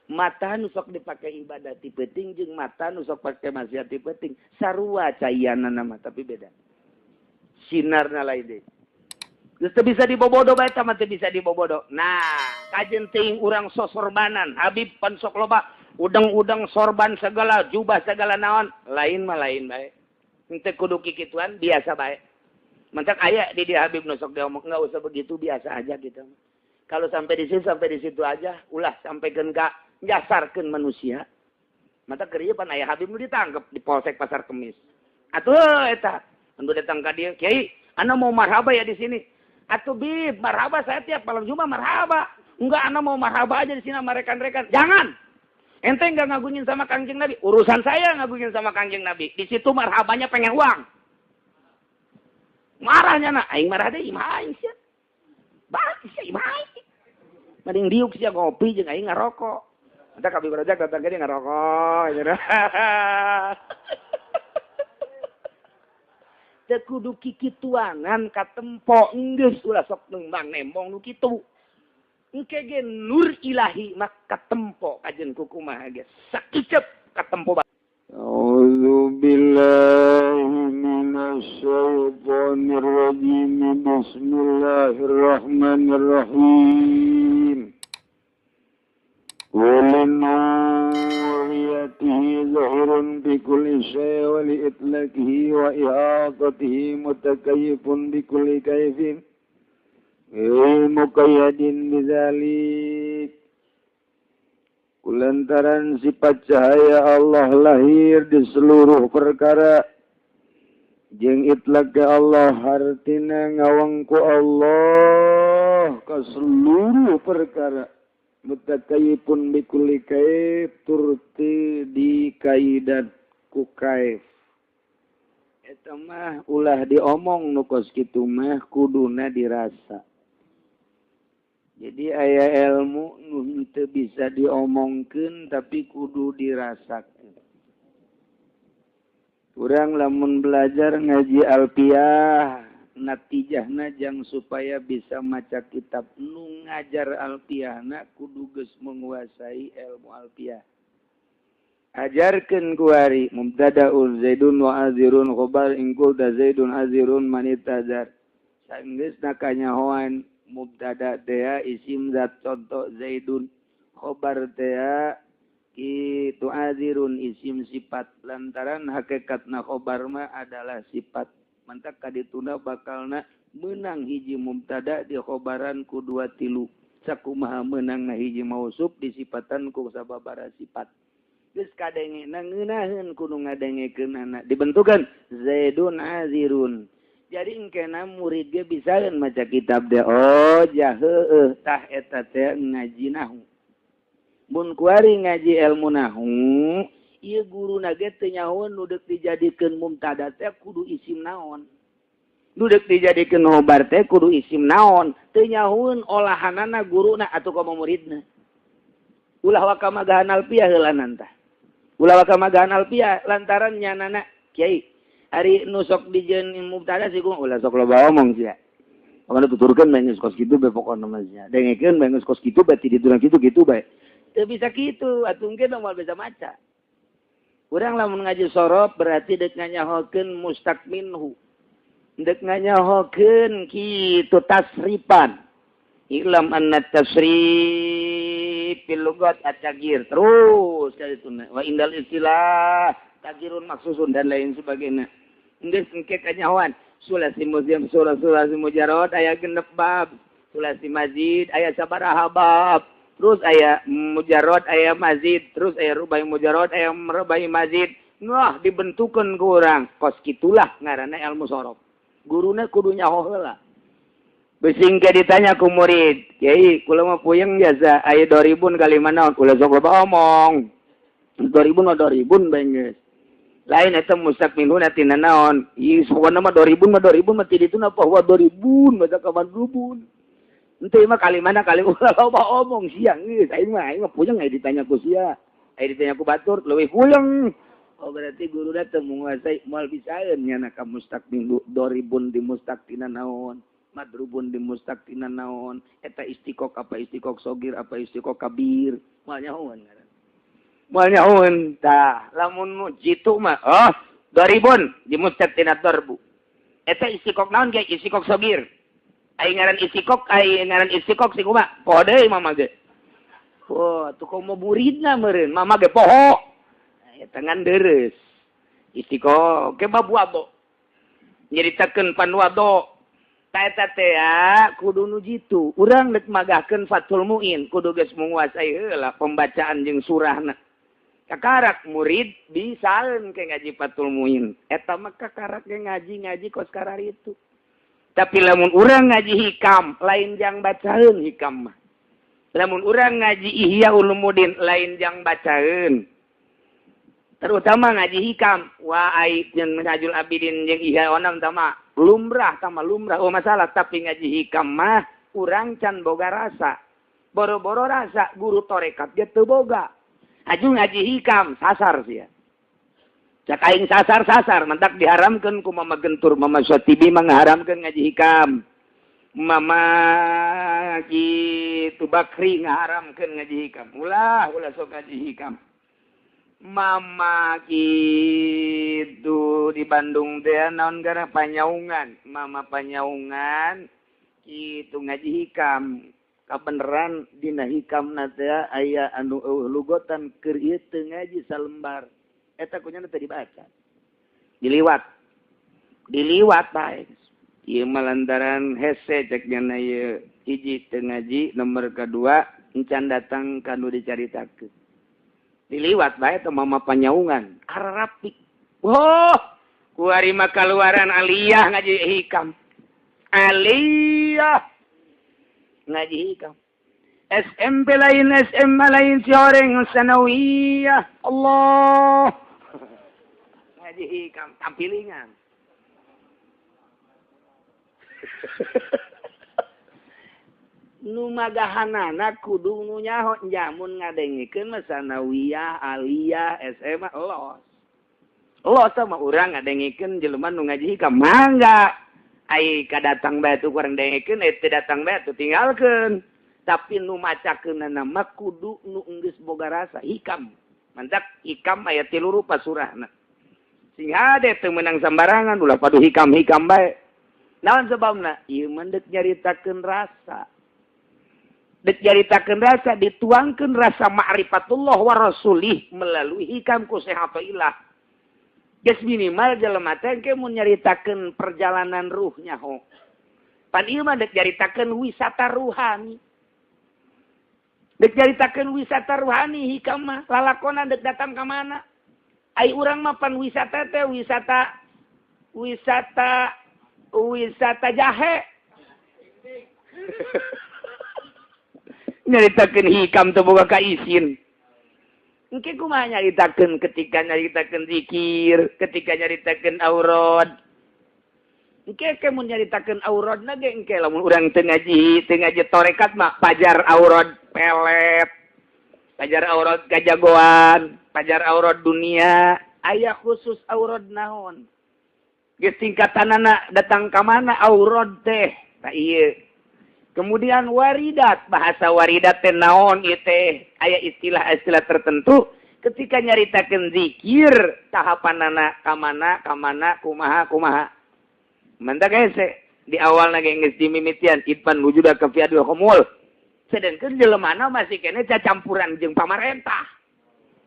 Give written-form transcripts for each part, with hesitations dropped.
Mata nu sok dipake ibadah ti peuting jeung mata nu sok pake maksiat ti peuting sarua caianana mah tapi beda. Sinarna lain deui. Geus teu bisa dibobodo bae eta mah teu bisa dibobodo. Nah, kajen teuing urang sosorbanan, Habib pan sok loba udang-udang sorban segala jubah segala naon, lain mah lain bae. Henteu kudu kikituan biasa bae. Mantak aya di dia Habib nu sok diomong enggak usah begitu biasa aja gitu. Kalau sampai di situ aja, ulah sampai ka jasarkeun manusia. Mata keur ieu pan aya Habib nu ditangkep di Polsek Pasar Kemis. Atuh eta, anu datang ka dieu, "Kiai, ana mau marhaba ya di sini." Atuh Bib, marhaba saya tiap malam Jumat marhaba. Enggak, ana mau marhaba aja di sini sama rekan-rekan. Jangan. Ente enggak ngagungin sama Kangjeng Nabi. Urusan saya ngagungin sama Kangjeng Nabi. Di situ marhabanya pengen uang. Marahnya na, aing marah deui, imah aing sia. Balik sia imah aing. Mending diuk sia ngopi jeung aing ngarokok. Entah kami berajak datang ke dia ngerokok. Gitu. Teu kudu kikituanan katempo enggeus ulah sok nembang nembong nu kitu. Engke ge nur ilahi mah katempo kajen kukumaha ge sakicep katempo. A'udzu billahi minasyaitonir rajim. Bismillahirrahmanirrahim. ولنوريته ظهر بكل شيء ولإطلاقه وإحاطته متكيف بكل كيف غير مقيد بذلك. Kulantaran sifat cahaya Allah lahir di seluruh perkara jeung itlaq Allah hartina ngawangku Allah ka seluruh perkara mutakayipun bikulli kaif turti di kaidat ku kaif. Eta mah ulah diomong nu kos kitu mah kuduna dirasa. Jadi aya ilmu nu henteu bisa diomongkeun tapi kudu dirasakeun. Urang lamun belajar ngaji alfiah natijahna jang supaya bisa maca kitab nu ngajar alfiahna kudu geus menguasai ilmu alfiah. Ajarkeun kuari mubtadaun zaidun wa azirun khabar in qulta zaidun azirun man itazar. Sanggeusna kanyahoan mubtada teh isim zat contoh zaidun, khabar teh kitu azirun isim sifat lantaran hakikatna khabar mah adalah sifat. Mantak kadituna bakalna menang hiji mubtada di khobaran ku dua tilu sakumaha meunangna hiji mausuf disipatan ku sababaraha sifat. Geus kadengena ngeunaheun kudu ngadengekeunana dibentukan zaidun azirun. Jadi engkena murid ge bisaeun maca kitab teh oh jah heueuh tah eta teh ngaji nahu. Mun kuari ngaji ilmu nahu ieu guruna ge teu nyahoeun nu deuk dijadikeun mubtada teh kudu isim naon. Nu deuk dijadikeun khobar teh kudu isim naon. Teu nyahoeun olahanana guruna atuh komo muridna. Ulah waka magahan alfiah heulanan tah. Ulah waka magahan alfiah lantaran nyanana kiai ari nu sok dijieun mubtada sih ulah sok loba omong sia. Pokona tuturkeun bae geus kos kitu bae pokona mah sia. Dengekeun bae geus kos kitu bae ti ditu kitu kitu bae. Teu bisa kitu atuh engke moal bisa maca. Urang lamun ngaji sorob berarti deuk nganyahokeun mustaq minhu. Deuk nganyahokeun kitu tasrifan. Ilam anna tasrif fil lugat at-taghyir terus kali itu. Wa indal istilah taghyirun maksusun dan lain sebagainya. Geus engke kanyahoan sulasi muziam sulasi mujarrad aya 6 bab, sulasi mazid aya sabaraha bab. Terus aya mujarrad aya mazid, terus aya rubai mujarrad aya rubai mazid. Wah, dibentukeun ku urang. Kos kitulah ngaranna ilmu sorof. Guruna kudu nyaho heula. Besing ke ditanya ku murid, "Kiai, kula mah puyeng jasa aya 2000 kali mana ulah sok loba omong." 2000 mah 2000 bae geus. Lain eta mustaq minhuna tina naon? Ieu pokona mah 2000 mah 2000 mah ti dituna bahwa 2000 mah ka 2000. Ente mah kali mana kali ulah loba omong siang geus aing mah puyeng aya ditanya ku sia. Aya ditanya ku batur leuwih puyeng. Oh berarti guru teu menguasai moal bisaeun nyana ka mustaq minggu 2000 di mustaq tina naon? Madrubun di mustaq tina naon? Eta istiqok apa istiqok sogir apa istiqok kabir? Moal nyahoan ngaranna. Moal nyahoeun tah lamun jitu mah oh daribun dimustaq tina darbu. Eta istiqok naon ge istiqok sogir. Ai ngaran istiqok si kumaha? Poho deui mama ge. Oh, tuh komo muridna meureun mama ge poho. Eta ngan deres. Istiqok ke babu abo. Nyaritakeun panwado. Ta eta teh kudu nu jitu. Urang deuk magahkeun Fathul Muin kudu geus menguasai heula pembacaan jeung surahna. Kakarak murid bisaeun ke ngaji Fathul Muin. Eta mah kakarak ge ngaji-ngaji kos kararitu. Tapi lamun urang ngaji hikam lain jang bacaeun hikam mah. Lamun urang ngaji Ihya Ulumuddin lain jang bacaeun. Terutama ngaji hikam wa ai jeung Minhajul Abidin jeung Ihya onam tama lumrah oh masalah tapi ngaji hikam mah urang can boga rasa. Boro-boro rasa guru tarekat ge teu boga. Aju ngaji hikam sasar sia. Cak aing sasar mentak diharamkeun ku Mama Gentur Mama Syatibi mangharamkeun ngaji hikam. Mama kitu Bakri ngaharamkeun ngaji hikam. Ulah sok ngaji hikam. Mama kitu di Bandung teh naon gara Panyaungan. Mama Panyaungan kitu ngaji hikam. Kabeneran dina hikamna teh aya anu eueuh lugotan keur ieu teu ngaji salembar. Eta kunyana teu dibaca. Diliwat bae. Ieu mah lantaran hese cek nyana ieu hiji teu ngaji, nomor kadua encan datang ka nu dicaritakeun. Diliwat bae teh Mama Panyaungan, ararapik. Wah, kuari mah kaluaran aliyah ngaji hikam. Aliyah ngaji hikam. SMP lain, SMA lain, si orang sanawiyah. Allah. Ngaji hikam tampilingan. Nu magahanana kudu nu nyaho jamun ngadengikeun mah sanawiyah, aliyah, SMA los. Los mah urang ngadengikeun jelema nu ngaji hikam mangga. Ai kadatang bae tuh kurang dengekeun, ai teu datang bae tuh tinggalkeun. Tapi nu macakeunana mah kudu nu geus boga rasa hikam. Mantak hikam aya 3 rupa surahna. Sing hade teu meunang sambarangan ulah padu hikam-hikam bae. Naon sebabna? Ieu mah deuk nyaritakeun rasa. Deuk nyaritakeun rasa dituangkeun rasa ma'rifatullah wa rasulih melalui hikam ku Syekh Athaillah. Geus minimal jelema teh engke mun nyaritakeun perjalanan ruhnya ho. Pan ieu mah deuk nyaritakeun wisata ruhani. Deuk nyaritakeun wisata ruhani hikam mah lalakonan deuk datang ka mana? Ai urang mah pan wisata teh wisata jahe. Nyaritakeun hikam teu boga kaisin. Engke kumaha nyaritakeun ketika nyaritakeun zikir, ketika nyaritakeun aurad. Engke ke mun nyaritakeun auradna ge engke lamun urang teu ngaji tarekat mah pajar aurad pelet. Pajar aurad kajagoan, pajar aurad dunia, aya khusus aurad naon. Geus tingkatanana datang ka mana aurad teh? Tah ieu. Kemudian waridat, bahasa waridat teh naon ieu teh? Aya istilah-istilah tertentu ketika nyaritakeun zikir tahapanana ka mana kumaha. Mantak hese di awalna ge geus dimimitian idfan wujudaka fi adil khumul. Sedengkeun jelemana masih keneh cacampuran jeung pamarentah.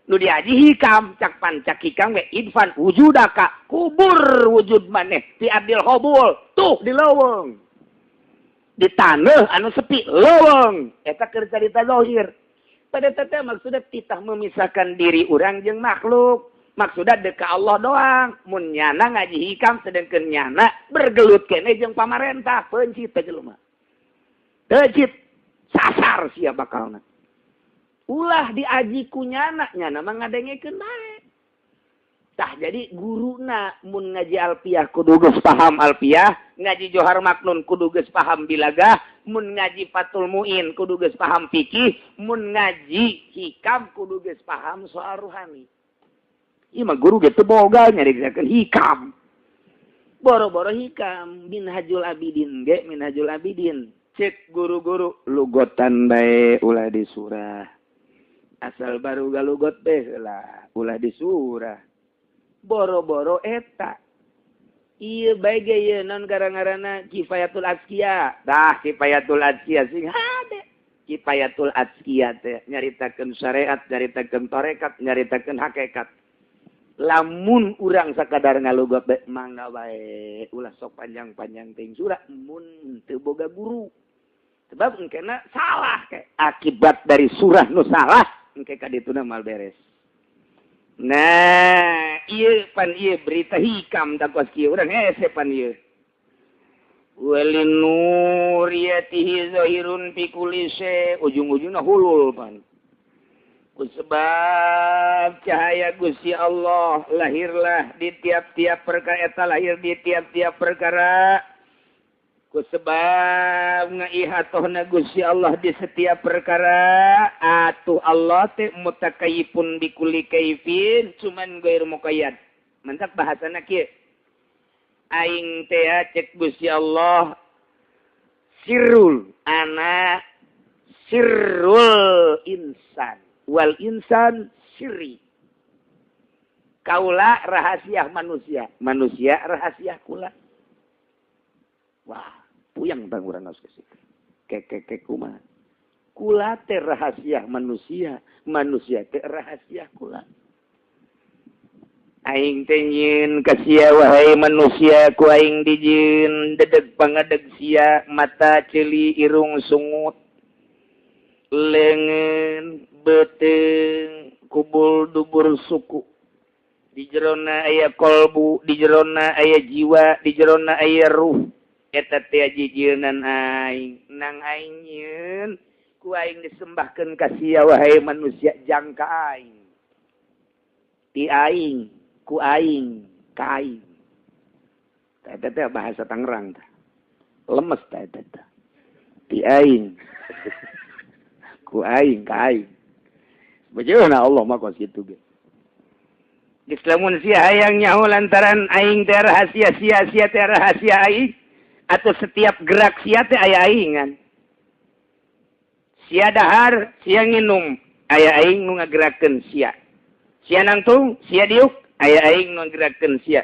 Nu diaji hikam, cak pancak hikam ge idfan wujudaka, kubur wujud maneh fi adil khumul, tuh di leuweung. Di taneuh anu sepi leuweung, eta keur carita zahir. Pada teh maksudna titah memisahkan diri urang jeung makhluk. Maksudna deuk ka Allah doang. Mun nyana ngaji hikam sedengkeun nyana bergelut keneh jeung pamarentah, peuncit teh jelema. Peuncit sasar sia bakalna. Ulah diaji ku nyana, nyana mah ngadengekeun bae. Tah jadi guruna mun ngaji alfiah kudu geus paham alfiah, ngaji Johar Maknun kudu geus paham bilagah, mun ngaji Fathul Muin kudu geus paham fikih, mun ngaji hikam kudu geus paham soal ruhani. Ieu mah guru ge teu boga nyaritakeun hikam. Boro-boro hikam Minhajul Abidin ge Minhajul Abidin. Cek guru-guru lugotan bae ulah di surah. Asal baru galugot teh lah ulah disurah. Boro-boro eta. Ieu bae ge ieu naon gara-garana Kifayatul Azkiya. Tah Kifayatul Azkiya sing hade. Kifayatul Azkiya teh nyaritakeun syariat, nyaritakeun tarekat, nyaritakeun hakikat. Lamun urang sakadar ngalugot bae mangga bae ulah sok panjang-panjang teuing surah mun teu boga guru. Sebab engkena salah ke akibat dari surah nu salah engke ka dituna mal beres. Nah, ieu pan ieu berita hikam da kos kieu urang hese pan ieu. Walinuriyatihi zahirun fi kulli syai, ujung-ujungna hulul pan. Sebab cahaya Gusti Allah lahirlah di tiap-tiap perkara, eta lahir di tiap-tiap perkara. Kusebab ngaihatohna Gusti Allah di setiap perkara, atuh Allah teh mutakayifun bikulli kaifin, cuman ghair muqayyad. Mantak bahasana kieu. Aing teh cek Gusti Allah sirrul ana sirrul insan wal insan sirri. Kaula rahasia manusia, manusia rahasia kula. Wah, puyang bang urang geus kitu. Kekeke kumaha? Kula teh rahasia manusia, manusia teh rahasia kula. Aing teh nyieun ka sia wahai manusia, ku aing dijieun dedeg pangadeg sia, mata ceuli irung sungut, leungeun beuteung kubul dubur suku. Di jerona aya kolbu, di jerona aya jiwa, di jerona aya ruh. Eta teh jijieunnan aing, nang aing nyieun ku aing disembahkeun ka sia wahai manusia jangka aing. Ti aing ku aing ka aing. Eta teh bahasa Tangerang tah. Lemes tah eta teh. Ti aing ku aing ka aing. Bejeuhna Allah mah kos kitu ge. Geus lamun sia hayang nyaho lantaran aing teh rahasia sia, sia teh rahasia aing, atau setiap gerak sia teh aya aingan. Sia dahar, sia nginum, aya aing nu ngagerakeun sia. Sia nangtung, sia diuk, aya aing nu ngagerakeun sia.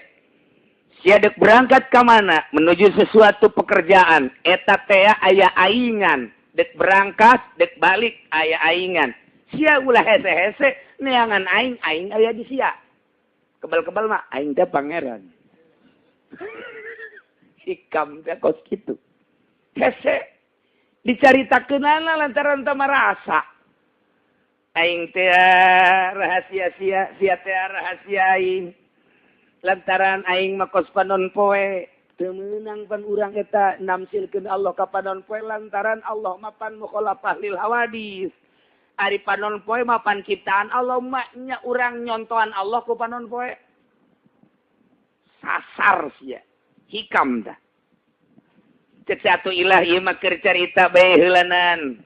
Sia deuk berangkat ka mana menuju sesuatu pekerjaan, eta teh aya aingan. Dek berangkat, dek balik, aya aingan. Sia ulah hese-hese, neangan aing, aing aya di sia. Kebal-kebal mah aing teh pangeran. Hikam teh kos kitu. Hese dicaritakeunana lantaran teu marasa. Aing teh rahasia sia, sia teh rahasia aing. Lantaran aing mah kos panon poe. Teu meunang pan urang eta namsilkeun Allah ka panon poe lantaran Allah mah pan mukhalafah lil hawadis. Ari panon poe mah pan ciptaan Allah mah nya urang nyontohan Allah ku panon poe. Sasar sia. Hikam dah. Cek satu ilah ieu mah keur carita bae heulanan.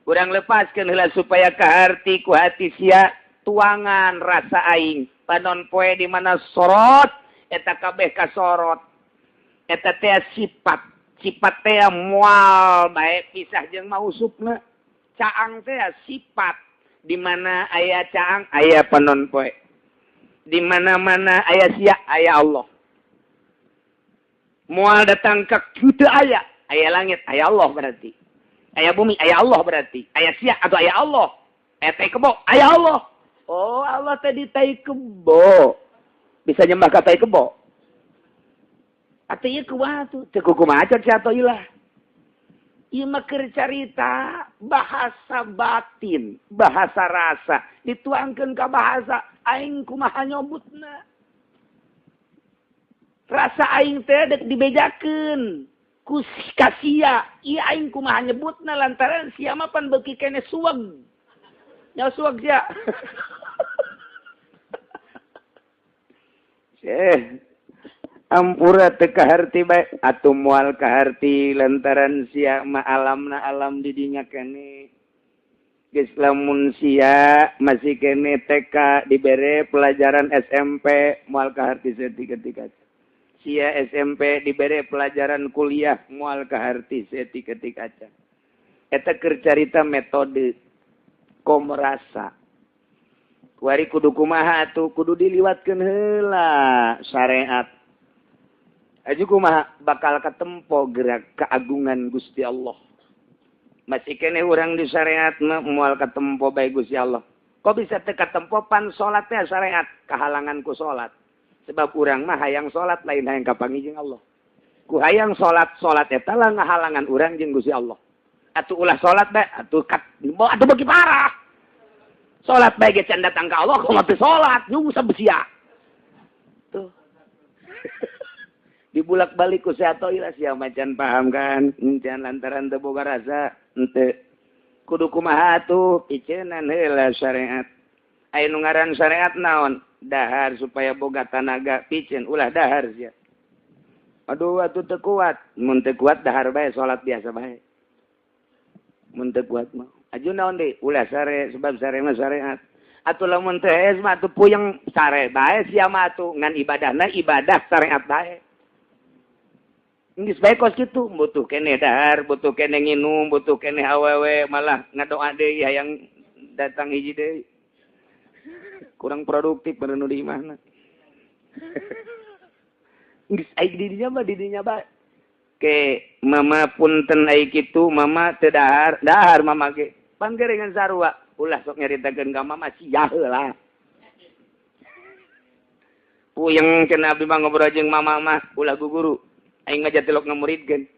Urang lepaskeun heula supaya kaharti ku hati sia tuangan rasa aing. Panon poe di mana sorot eta kabeh kasorot. Eta teh sifat, sifat teh moal bae pisah jeung mausupna. Caang teh sifat, di mana aya caang aya panon poe. Di mana-mana aya sia aya Allah. Moal datang ka kitu aya, aya langit aya Allah berarti. Aya bumi aya Allah berarti. Aya sia atau aya Allah. Aya tai kebo aya Allah. Oh, Allah teh di tai kebo. Bisa nyembah ka tai kebo. Atuh ieu kumaha tuh? Teu kumaha cek atuh ilah. Ieu mah keur carita bahasa batin, bahasa rasa, dituangkeun ka bahasa aing kumaha nyobutna. Rasa aing teh dek dibejakeun ku ka sia, ieu aing kumaha nyebutna lantaran sia mah pan beuki keneh suweg. Nya suweg sia. Ampura teu kaharti bae atuh moal kaharti lantaran sia mah alamna alam di dinya keneh. Geus lamun sia masih keneh TK dibere pelajaran SMP moal kaharti saeutik-eutik. Sia SMP dibere pelajaran kuliah moal kaharti saeutik-eutik acan. Eta keur carita metode komo rasa. Kuari kudu kumaha atuh kudu diliwatkeun heula syariat. Aju kumaha bakal katempo gerak keagungan Gusti Allah. Masih keneh urang di syariat mah moal katempo bae Gusti Allah. Kok bisa teu katempo pan salat teh syariat kahalangan ku salat. Sebab urang mah hayang salat lain hayang kapanggih jeung Allah. Ku hayang salat salat eta lah ngahalangan urang jeung Gusti Allah. Atuh ulah salat bae atuh kat atuh beuki parah. Salat bae ge can datang ka Allah kumaha teu salat nyungsep sia. Tuh. Dibulak-balik ku sia ila sia macan paham kan? Can lantaran teu boga rasa henteu. Kudu kumaha atuh piceunan heula syariat. Aya nu ngaran syariat naon? Dahar supaya boga tanaga piceun ulah dahar sia. Aduh atuh teu kuat, mun teu kuat dahar bae salat biasa bae. Mun teu kuat mah aju naon deui ulah sare sebab sare mah syariat. Atuh lamun teu hees mah atuh puyeng sare bae sia mah atuh ngan ibadahna ibadah syariat bae. Geus bae kos kitu butuh keneh dahar, butuh keneh nginum, butuh keneh awewe malah ngadoa deui hayang datang hiji deui. Kurang produktif bener nu di imahna. Geus ai di dinya mah di dinya bae. Ke mama punten ai kitu mama teu dahar, dahar mama ge. Pan geuringan sarua, ulah sok nyaritakeun ka mama sia heula. Puyeng cenah abdi mah ngobrol jeung mama mah ulah guguru. Aing mah jatilok ngamuridkeun.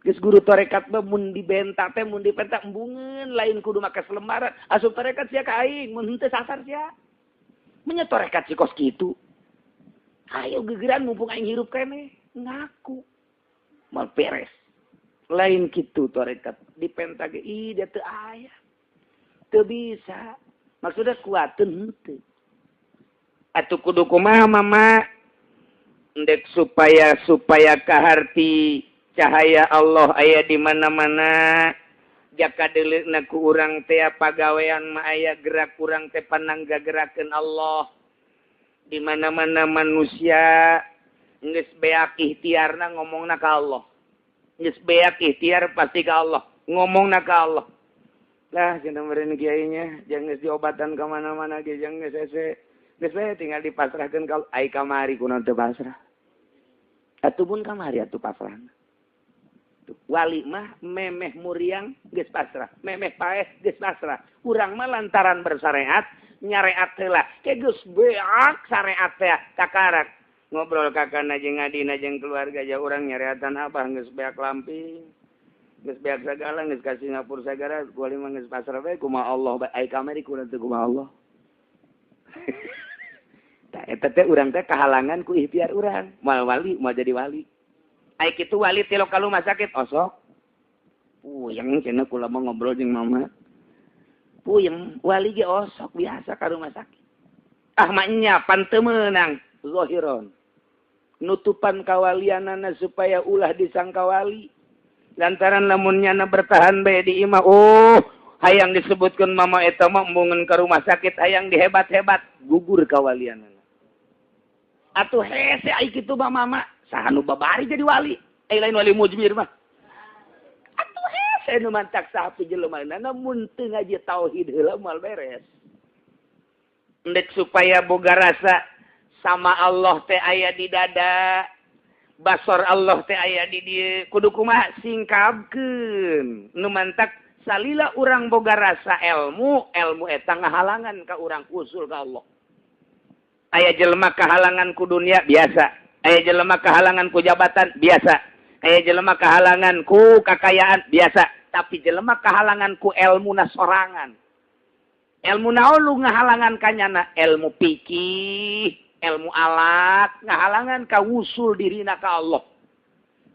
Geus guru tarekat mah mun dibenta teh mun dipenta embungeun lain kudu make selembaran. Asup tarekat sia ka aing mun henteu sasar sia. Menya tarekat si kos kitu. Ayo gegeran mumpung aing hirup keneh ngaku. Mal beres. Lain kitu tarekat dipenta ge ih dia teu aya. Teu bisa. Maksudnya kuateun henteu. Atuh kudu kumaha mama? Ndek supaya kaharti cahaya Allah aya di mana-mana. Jaka deuleuna ku urang teh pagawean mah aya gerak urang teh panangga gerakeun Allah. Di mana-mana manusia geus beak ikhtiarna ngomongna ka Allah. Geus beak ikhtiar pasti ka Allah, ngomongna ka Allah. Lah cenah meureun kiainya, jangan geus diobatan ka mana-mana ge jangan geus hese. Geus bae tinggal dipasrahkeun ka ai kamari kunaon teu pasrah. Atuh pun kamari atuh pasrahna. Wali mah memeh muriang geus pasrah, memeh paeh geus pasrah. Urang mah lantaran bersyariat, nyareat heula. Ke geus beak syariat teh kakarak. Ngobrol kakana jeung adina jeung keluarga ja urang nyareatan abah geus beak lamping. Geus beak sagala geus ka Singapura sagala wali mah geus pasrah bae kumaha Allah bae ai kamari kunaon teu kumaha Allah. Tah eta teh urang teh kahalangan ku ikhtiar urang. Moal wali moal jadi wali. Ai kitu wali tilok ka rumah sakit osok. Puyeng cenah kula mah ngobrol jeung mama. Puyeng wali ge osok biasa ka rumah sakit. Ah mah nya pan teu meunang zahiron. Nutupan kawalianana supaya ulah disangka wali. Lantaran lamun nyana bertahan bae di imah, oh hayang disebutkeun mama eta mah embungeun ka rumah sakit hayang dihebat-hebat gugur kawalianana. Atuh hese ai kitu mah mama saha nu babari jadi wali, ai lain wali mujmir mah. Atuh hese nu mantak saha pijelema-na mun teu ngaji tauhid heula moal beres. Endek supaya boga rasa sama Allah teh aya di dada, basor Allah teh aya di dieu, kudu kumaha singkapkeun. Nu mantak salila urang boga rasa ilmu, ilmu eta ngahalangan ka urang usul ka Allah. Aya jelema kahalangan ku dunia biasa, aya jelema kahalangan ku jabatan biasa, aya jelema kahalangan ku kakayaan biasa, tapi jelema kahalangan ku elmuna sorangan. Elmu naon lu ngahalangan kanyana? Elmu pikih, elmu alat, ngahalangan ka wusul dirina ka Allah.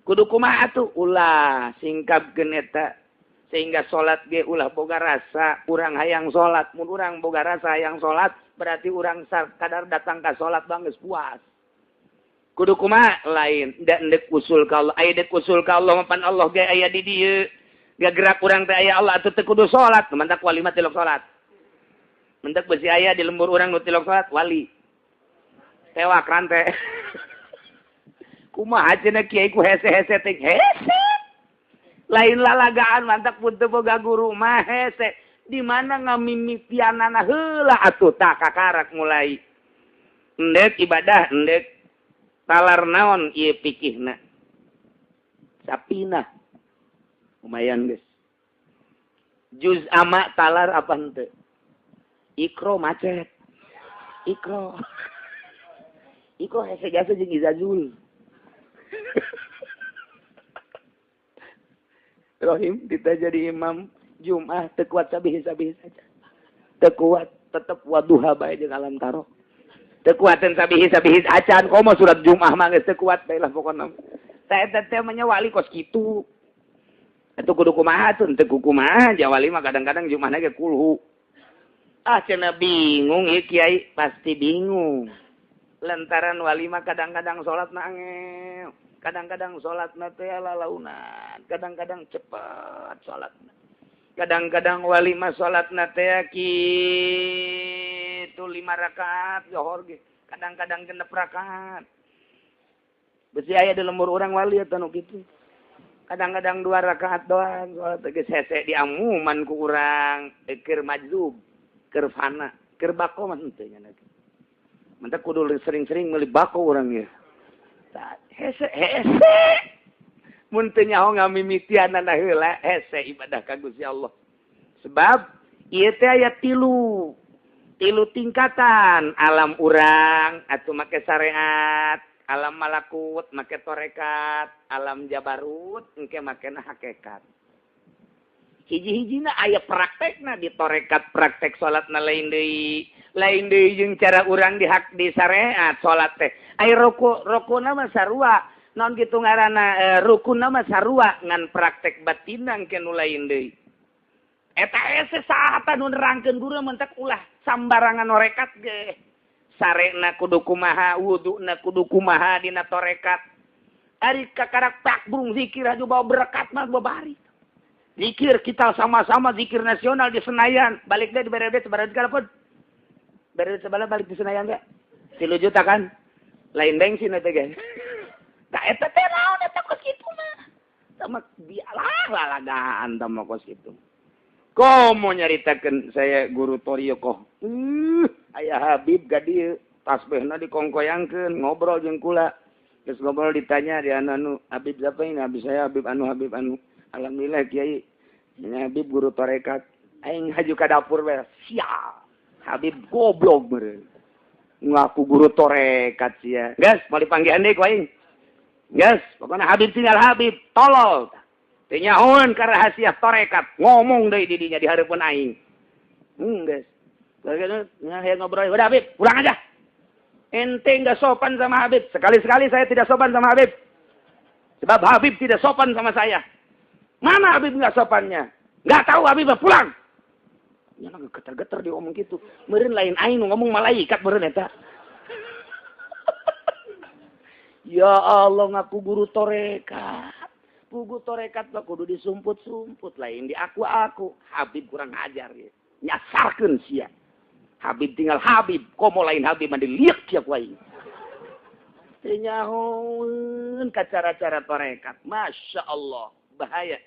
Kudu kumaha atuh? Ulah singkapkeun eta sehingga salat ge ulah boga rasa urang hayang salat. Mun urang boga rasa hayang salat berarti urang kadar datang ka salat bang geus puas. Kudu kumaha? Lain da endek usul ka Allah. Aya dek usul ka Allah mapan Allah ge aya di dieu. Gagerak urang teh aya Allah atuh teu kudu salat, mantak wali mah tilok salat. Mentek besi aya di lembur urang nu tilok salat wali. Tewak rante. Kumaha cenah kiai ku hese-hese teh hese. Lain lalagaan mantak pun teu boga guru mah hese. Di mana ngamimitianana heula atuh tah kakarak mulai. Endek ibadah endek talar naon ieu pikihna. Sapinah. Lumayan geus. Juz ama talar apa henteu? Ikro macet. Ikro. Ikro hese jasa jeung Izazul. Rohim kita jadi imam Jum'ah teu kuat sabih-sabih saja. Teu kuat tetep waduha bae jeung alam taro. Teu kuateun sabih-sabih acan komo surat Jum'ah mah geus teu kuat bae lah pokona. Tah eta teh mah wali kos kitu. Atuh kudu kumaha tuh teu kumaha ja wali mah kadang-kadang Jum'ahna ge kulhu. Ah cenah bingung ieu kiai pasti bingung. Lantaran wali mah kadang-kadang salatna angel, kadang-kadang salatna teh lalaunan, kadang-kadang cepet salatna. Kadang-kadang wali mah salatna teh kitu 5 rakaat johor ge, kadang-kadang 6 rakaat. Besi aya di lembur urang wali eta nu kitu. Kadang-kadang 2 rakaat doang salat geus hese diamuman ku urang, keur majzub, keur fana, keur bako mah henteu nya. Mentak kudu sering-sering meuli bako urang ieu. Hese hese. Mun teu nyaho ngamimitianana heula hese ibadah ka Gusti Allah. Sebab ieu teh aya tilu tingkatan alam urang atuh make syariat, alam malakut make torekat, alam jabarut engke makena hakikat. Hiji-hijina aya praktekna di torekat praktek salatna lain deui. Lain deui jeung cara urang di hak di syariat salat teh. Aya rukuna mah sarua. Non kitu ngaranna rukunna mah sarua ngan praktek batinna engke nu lain deui. Eta hese saha nu nerangkeun guru mentak ulah sambarangan norekat ge. Sarena kudu kumaha, wuduna kudu kumaha dina torekat. Ari kakarak tak burung zikir aja bawa berkat mah babari. Zikir kita sama-sama zikir nasional di Senayan, balik deh di BRD sebarang segala pun. BRD sebelah balik di Senayan ge. 3 juta kan? Lain bensin eta ge. Tah eta teh naon eta kos kitu mah. Sama dialah lalagaan tama kos kitu. Komo nyaritakeun saya guru Toriokoh. Aya Habib ka dieu, tasbihna dikongkoyangkeun, ngobrol jeung kula. Geus ngobrol ditanya di anu Habib siapa ini? Habib saya Habib anu Habib anu. Alhamdulillah kiai. Ini Habib guru tarekat. Aing haju ka dapur bae. Sial. Habib goblok meureun. Ngaku guru tarekat sia. Geus mau dipanggihan deui ku aing. Geus, pokona Habib tinggal Habib, tolol. Teu nyahoeun ka rahasia tarekat, ngomong deui di dinya di hareupeun aing. Geus. Nah, ngobrol, udah Habib, pulang aja. Ente enggak sopan sama Habib. Sekali-sekali saya tidak sopan sama Habib. Sebab Habib tidak sopan sama saya. Mana Habib enggak sopannya? Enggak tahu Habib, pulang. Nya geter-geter dia ngomong gitu. Meureun lain aing nu ngomong malaikat meureun eta. Ya Allah ngaku guru torekat. Guru torekat mah kudu disumput-sumput lain di aku-aku. Habib kurang ajar ya. Nyasarkeun sia. Habib tinggal Habib, komo lain Habib mah diliak sia ku aing. Teu nyahoeun ka cara-cara torekat. Masya Allah, bahaya.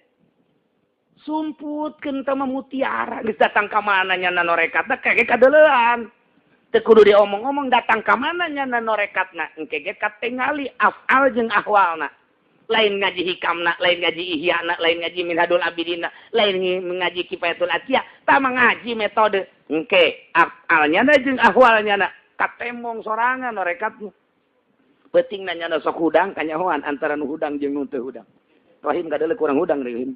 Sumputkeun teh mah mutiara geus datang ka mana nya norekatna kage kadeuleuan. Teu kudu diomong-omong datang ka mana nya norekatna engke ge katingali afal jeung ahwalna. Lain ngaji hikamna, lain ngaji ihyana, lain ngaji minhadul abidina, lain ngaji kifayatul atiyah, tah ngaji metode engke afalnya na jeung ahwalnya na katemong sorangan norekatna. Peuting nanya na sok hudang kanyahoan antara nu hudang jeung nu teu hudang. Rahim kadeuleu kurang hudang deui.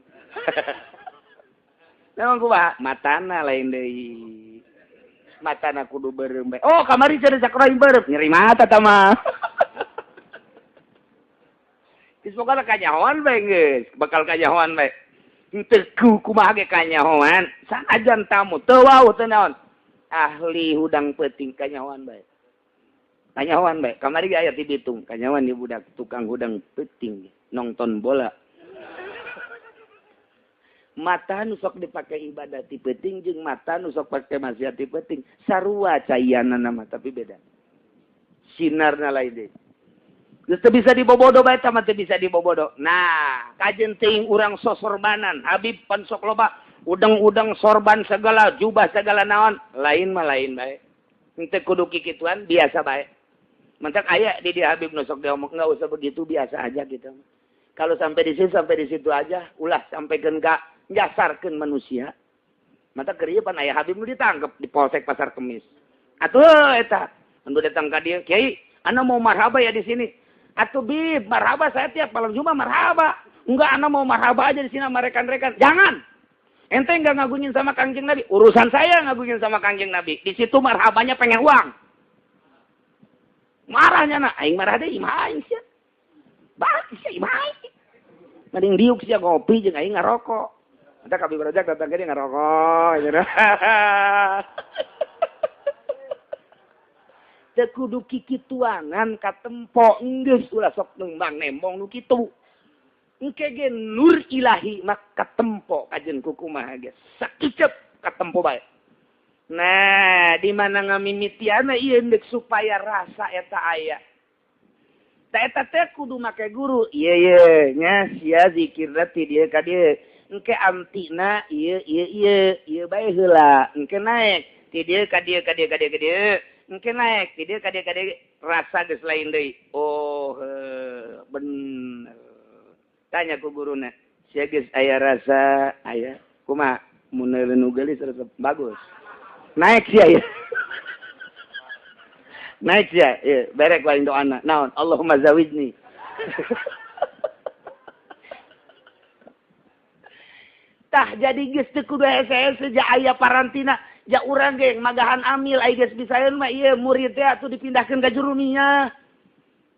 Memang kumaha matana lain deui. Matana kudu beureum bae. Oh, kamari cenah cak rahim beureum. Nyeri mata tah mah. Geus pokona kanyahoan bae geus, bakal kanyahoan bae. Henteu kumaha ge kanyahoan, sanajan tamu teu wauh teu naon. Ahli hudang peuting kanyahoan bae. Kanyahoan bae. Kamari ge aya ti Bitung, kanyahoan di budak tukang hudang peuting nonton bola. Mata nu sok dipake ibadah ti peuting jeung mata nu sok pake maksiat ti peuting sarua caianana mah tapi beda. Sinarna lain deui. Geus teu bisa dibobodo bae tah mah teu bisa dibobodo. Nah, kajen teuing urang sosorbanan, Habib pan sok loba Udang-udang sorban segala, jubah segala naon, lain mah lain bae. Henteu kudu kikituan, biasa bae. Mentak aya di dia Habib nu sok diomong enggak usah begitu, biasa aja gitu. Kalau sampai di situ aja, ulah sampaikan ka nyasarkeun manusia. Mata keur ieu pan aya Habib nu ditangkep di Polsek Pasar Kemis. Atuh eta, anu datang ka dieu, "Kiai, ana mau marhaba ya di sini." Atuh Bib, marhaba saya tiap malam Jumat marhaba. Enggak, ana mau marhaba aja di sini sama rekan-rekan. Jangan. Ente enggak ngagungin sama Kangjeng Nabi. Urusan saya ngagungin sama Kangjeng Nabi. Di situ marhabanya pengen uang. Marahnya nak, aing marah deui, imah aing sia. Balik sia imah aing. Mending diuk sia ngopi jeung aing ngarokok. Eta kabeh barajak datang ke dia ngarokok. Teu kudu kikituangan katempo geus ulah sok nembang nembong nu kitu. Engke ge nur ilahi mah katempo kajen kukumaha ge sakicep katempo bae. Nah, di mana ngamimitiana ieu deuk supaya rasa eta aya. Ta eta teh kudu make guru. Ieu ye nya sia zikirna ti dieu ka dieu. Engke antina ieu ieu ieu ieu bae heula. Engke naik ti dieu ka dieu ka dieu ka dieu ka dieu. Engke naik ti dieu ka dieu ka dieu rasa geus lain deui. Oh, bener. Tanya ku guruna, sia geus aya rasa aya kumaha mun nu geulis resep bagus. Naik sia ya. Naik sia, ieu berek wae doana. Naon? Allahumma zawijni. Tah jadi geus teu kudu hese-hese ja aya parantina, ja urang ge magahan amil ai geus bisaeun mah ieu murid teh atuh dipindahkeun ka jurumiyah.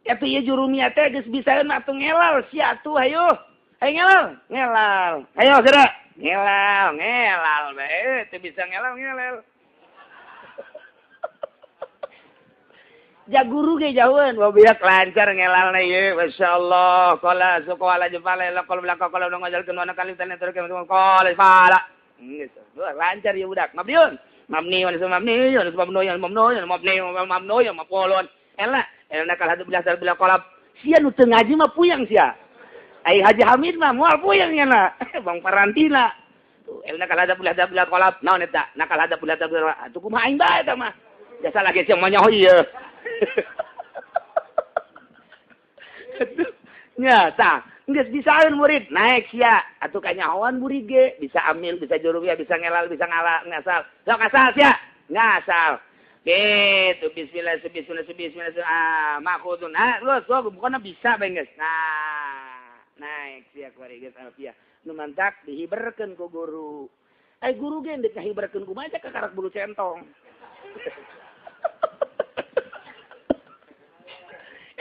Atuh ieu jurumiyah teh geus bisaeun mah atuh ngelal sia atuh hayu. Hayu ngelal, ngelal. Hayo geura. Ngelal, ngelal bae teu bisa ngelal ngelal. Ja guru ge jauheun, wabiak lancar ngelalna ieu, masyaallah. Qala suqala jefala la qala belaka qala ngajalkeun wana kali tane terus qala fala. Geus, lancar ieu budak. Mabniun. Mabni wa mabni wa mabni wa mabni wa mabni wa mafulun. Ela, elna kal hadu bilah bila qalab. Sia nu teu ngaji mah puyang sia. Ai Haji Hamid mah moal puyang nya Bang Parantina. Tuh elna kal hadu bilah bila qalab. Naon eta? Nakal hadu bilah bila. Atuh kumaha aing bae eta mah. Jasa lagi sia mah nyaho ieu. Nya tah geus bisaeun murid naik sia atuh kanyahoan murid ge bisa amil bisa jurumiyah bisa ngelal bisa ngala ngasal sok asal sia ngasal gitu bismillah bismillah bismillah ah makhudun ah geus sok bukanna bisa bae geus nah naik sia kuari geus alfiah nu mantak dihiberkeun ku guru ai guru ge deuk ngahiberkeun kumaha ka karak bulu centong.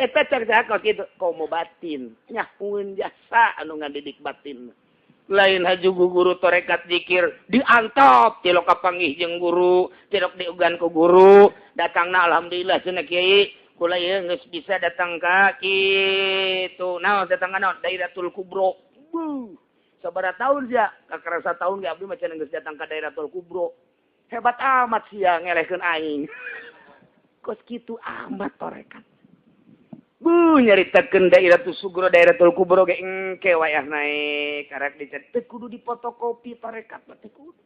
Eta cek kos kitu komo batin nyahueun jasa anu ngadidik batin lain haju guru torekat zikir diantop tilok kapanggih jeung guru tilok diugan ku guru datangna alhamdulillah cenah kiai kula ieu geus bisa datang ka kitu naon datang ka naon Dairatul Kubro buh sabaraha taun sia kakarasa taun ge abdi mah cenah geus datang ka Dairatul Kubro hebat amat sia ngelehkeun aing kos kitu amat torekat. Bu nyaritakeun Dairatul Sugro Dairatul Kubro ge engke wayah naik karek dicetek teu kudu dipotokopi tarekat mah teu kudu.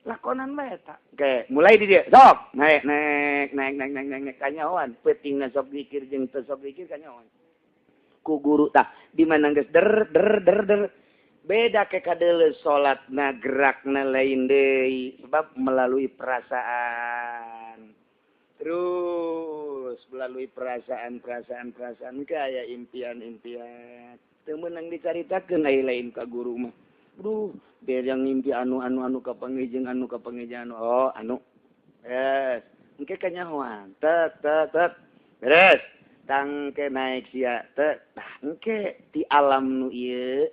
Lakonan bae eta. Oke, mulai di dieu. Sok, naik naik naik naik naik naik, naik kanyahoan. Peutingna sok zikir jeung teu sok zikir kanyahoan. Ku guru tah di mana geus der der der der beda ke kadeuleu salatna gerakna lain deui sebab melalui perasaan. Terus melalui perasaan-perasaan-perasaan kayak impian-impian. Teu meunang dicaritakeun ai lain ka guru mah. Duh, biar yang ngimpi anu-anu-anu kapanggih jeung anu kapanggih jeung anu. Oh, anu. Yes. Engke kanyahoan. Tek tek tek. Beres. Tangke naik sia tek. Tah engke ti alam nu ieu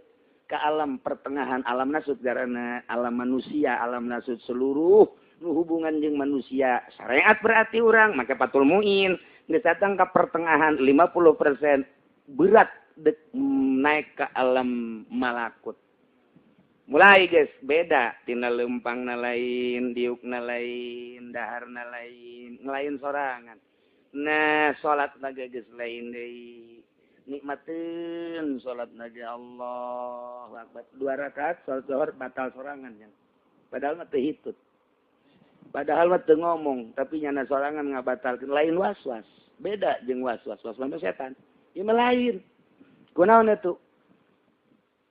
ka alam pertengahan alam nasut garana alam manusia, alam nasut seluruh nu hubungan jeung manusia syariat berarti urang make patul muin geus datang ka pertengahan 50% berat dek naik ke alam malakut. Mulai guys beda tina lempangna lain, diukna lain, daharna lain, ngelain sorangan. Nah, salatna ge geus lain deui. Nikmatin salat lagi Allah akbar 2 rakaat salat zuhur batal sorangan nya. Padahal mah teu hitut. Padahal mah teu ngomong, tapi nyana sorangan ngabatalkeun lain was-was. Beda jeung was-was, was-was mah setan. Ieu mah lain. Kunaon atuh?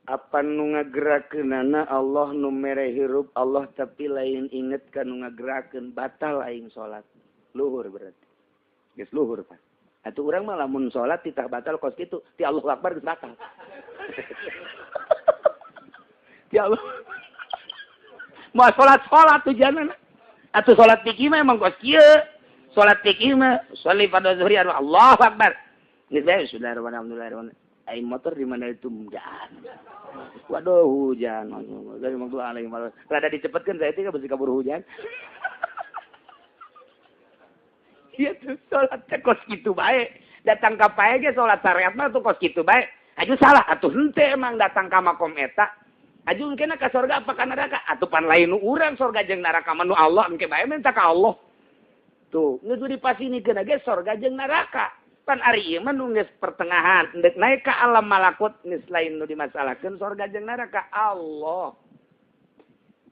Apa nu ngagerakeunana Allah nu mere hirup Allah tapi lain inget ka nu ngagerakeun batal aing salat. Luhur berarti. Geus luhur Pak. Atuh urang mah lamun salat titah batal kos kitu, ti Allahu Akbar geus batal. Ti Allah. Moal salat-salat tujuanna. Atuh salat fikih mah emang kos kieu. Salat fikih mah sholli fardhu zuhri Allahu Akbar. Geus bae bismillahirrahmanirrahim. Aing motor di mana itu hujan. Waduh hujan. Dari waktu alaihi wasallam. Rada dicepetkeun saya teh besi kabur hujan. Ieu tuh salat teh kos kitu bae. Datang ka pae ge salat syariat mah tuh kos kitu bae. Aju salah atuh henteu emang datang ka makom eta. Aju engkena ka sorga apa ka neraka? Atuh pan lain nu urang sorga jeung neraka mah nu Allah engke bae minta ka Allah. Tuh, geus dipasinikeun ge sorga jeung neraka. Pan ari ieu mah nu geus pertengahan, endek naik ka alam malakut geus lain nu dimasalahkeun sorga jeung neraka Allah.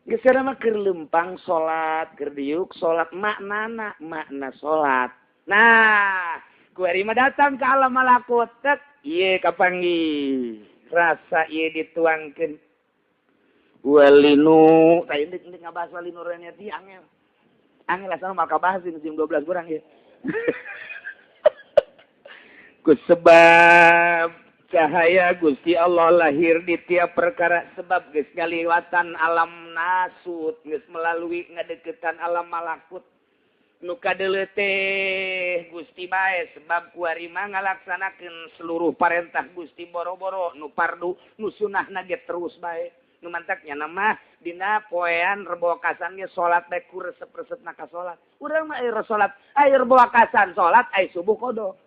Geus mah keur lempang salat, keur diuk salat maknana, makna salat. Nah, ku ari mah datang ka alam malakut, tek ieu kapanggih. Rasa ieu dituangkeun. Walinu, tah ieu endek ngabahas walinu reniati angel. Angel asal mah kabahas jam 12 kurang ieu. Kusebab cahaya Gusti Allah lahir di tiap perkara sebab geus ngaliwatan alam nasut geus melalui ngadeukeutan alam malakut nu kadeuleu teh Gusti bae sebab kuari mah ngalaksanakeun seluruh parentah Gusti boro-boro nu fardu nu sunahna ge terus bae nu mantak nya mah dina poean rebo kasan ge salat bae ku resep-resepna ka salat urang mah air salat air rebo kasan salat ai subuh kodo.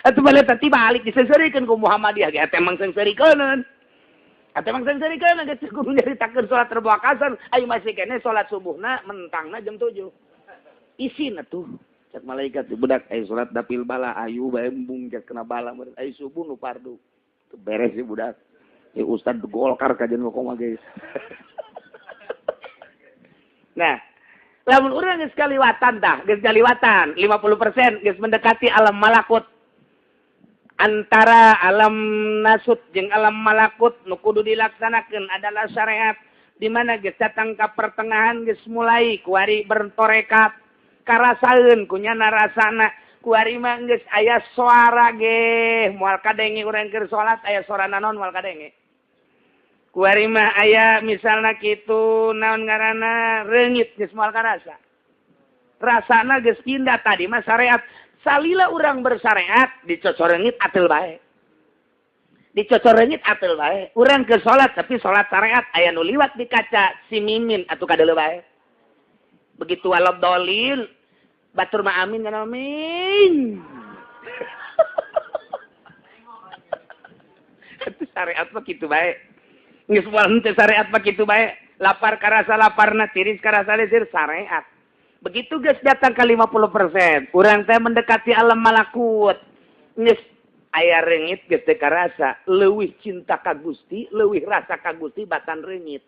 Atuh balik tadi balik diseungseurikeun ku Muhammadiyah ge eta emang seungseurikeuneun. Eta emang seungseurikeun geus kudu nyaritakeun salat rebo kasan ai masih keneh salat subuhna mentangna jam 7. Isin atuh cek malaikat budak ai salat dapil bala ayu bae embung cek kena bala ai subuh nu fardu. Teu beres si budak. Ya ustad Golkar kajian kok mah geus. Nah, lamun urang geus kaliwatan tah, geus kaliwatan 50% geus mendekati alam malakut. Antara alam nasut jeung alam malakut nu kudu dilaksanakeun adalah syariat di mana geus datang ka pertengahan geus mulai kuari bertorekat karasaeun kunyana rasana kuari mah geus aya suara ge moal kadenge urang keur salat aya suara naon moal kadenge. Kuari mah aya misalna kitu naon ngaranna reungit geus moal karasa. Rasana geus pindah tadi mah syariat. Salila urang bersyariat dicocorengit atel bae. Dicocorengit atel bae. Urang ke salat tapi salat syariat aya nu liwat di kaca si mimin atuh kadeuleu bae. Begitu walad dolil batur mah amin kana amin. Atuh syariat mah kitu bae. Geus moal henteu syariat mah kitu bae. Lapar karasa laparna, tiris karasa lisir syariat. Begitu geus datang ke 50%, urang teh mendekati alam malakut. Geus aya reungit geus teu karasa, leuwih cinta ka Gusti, leuwih rasa ka Gusti batan reungit.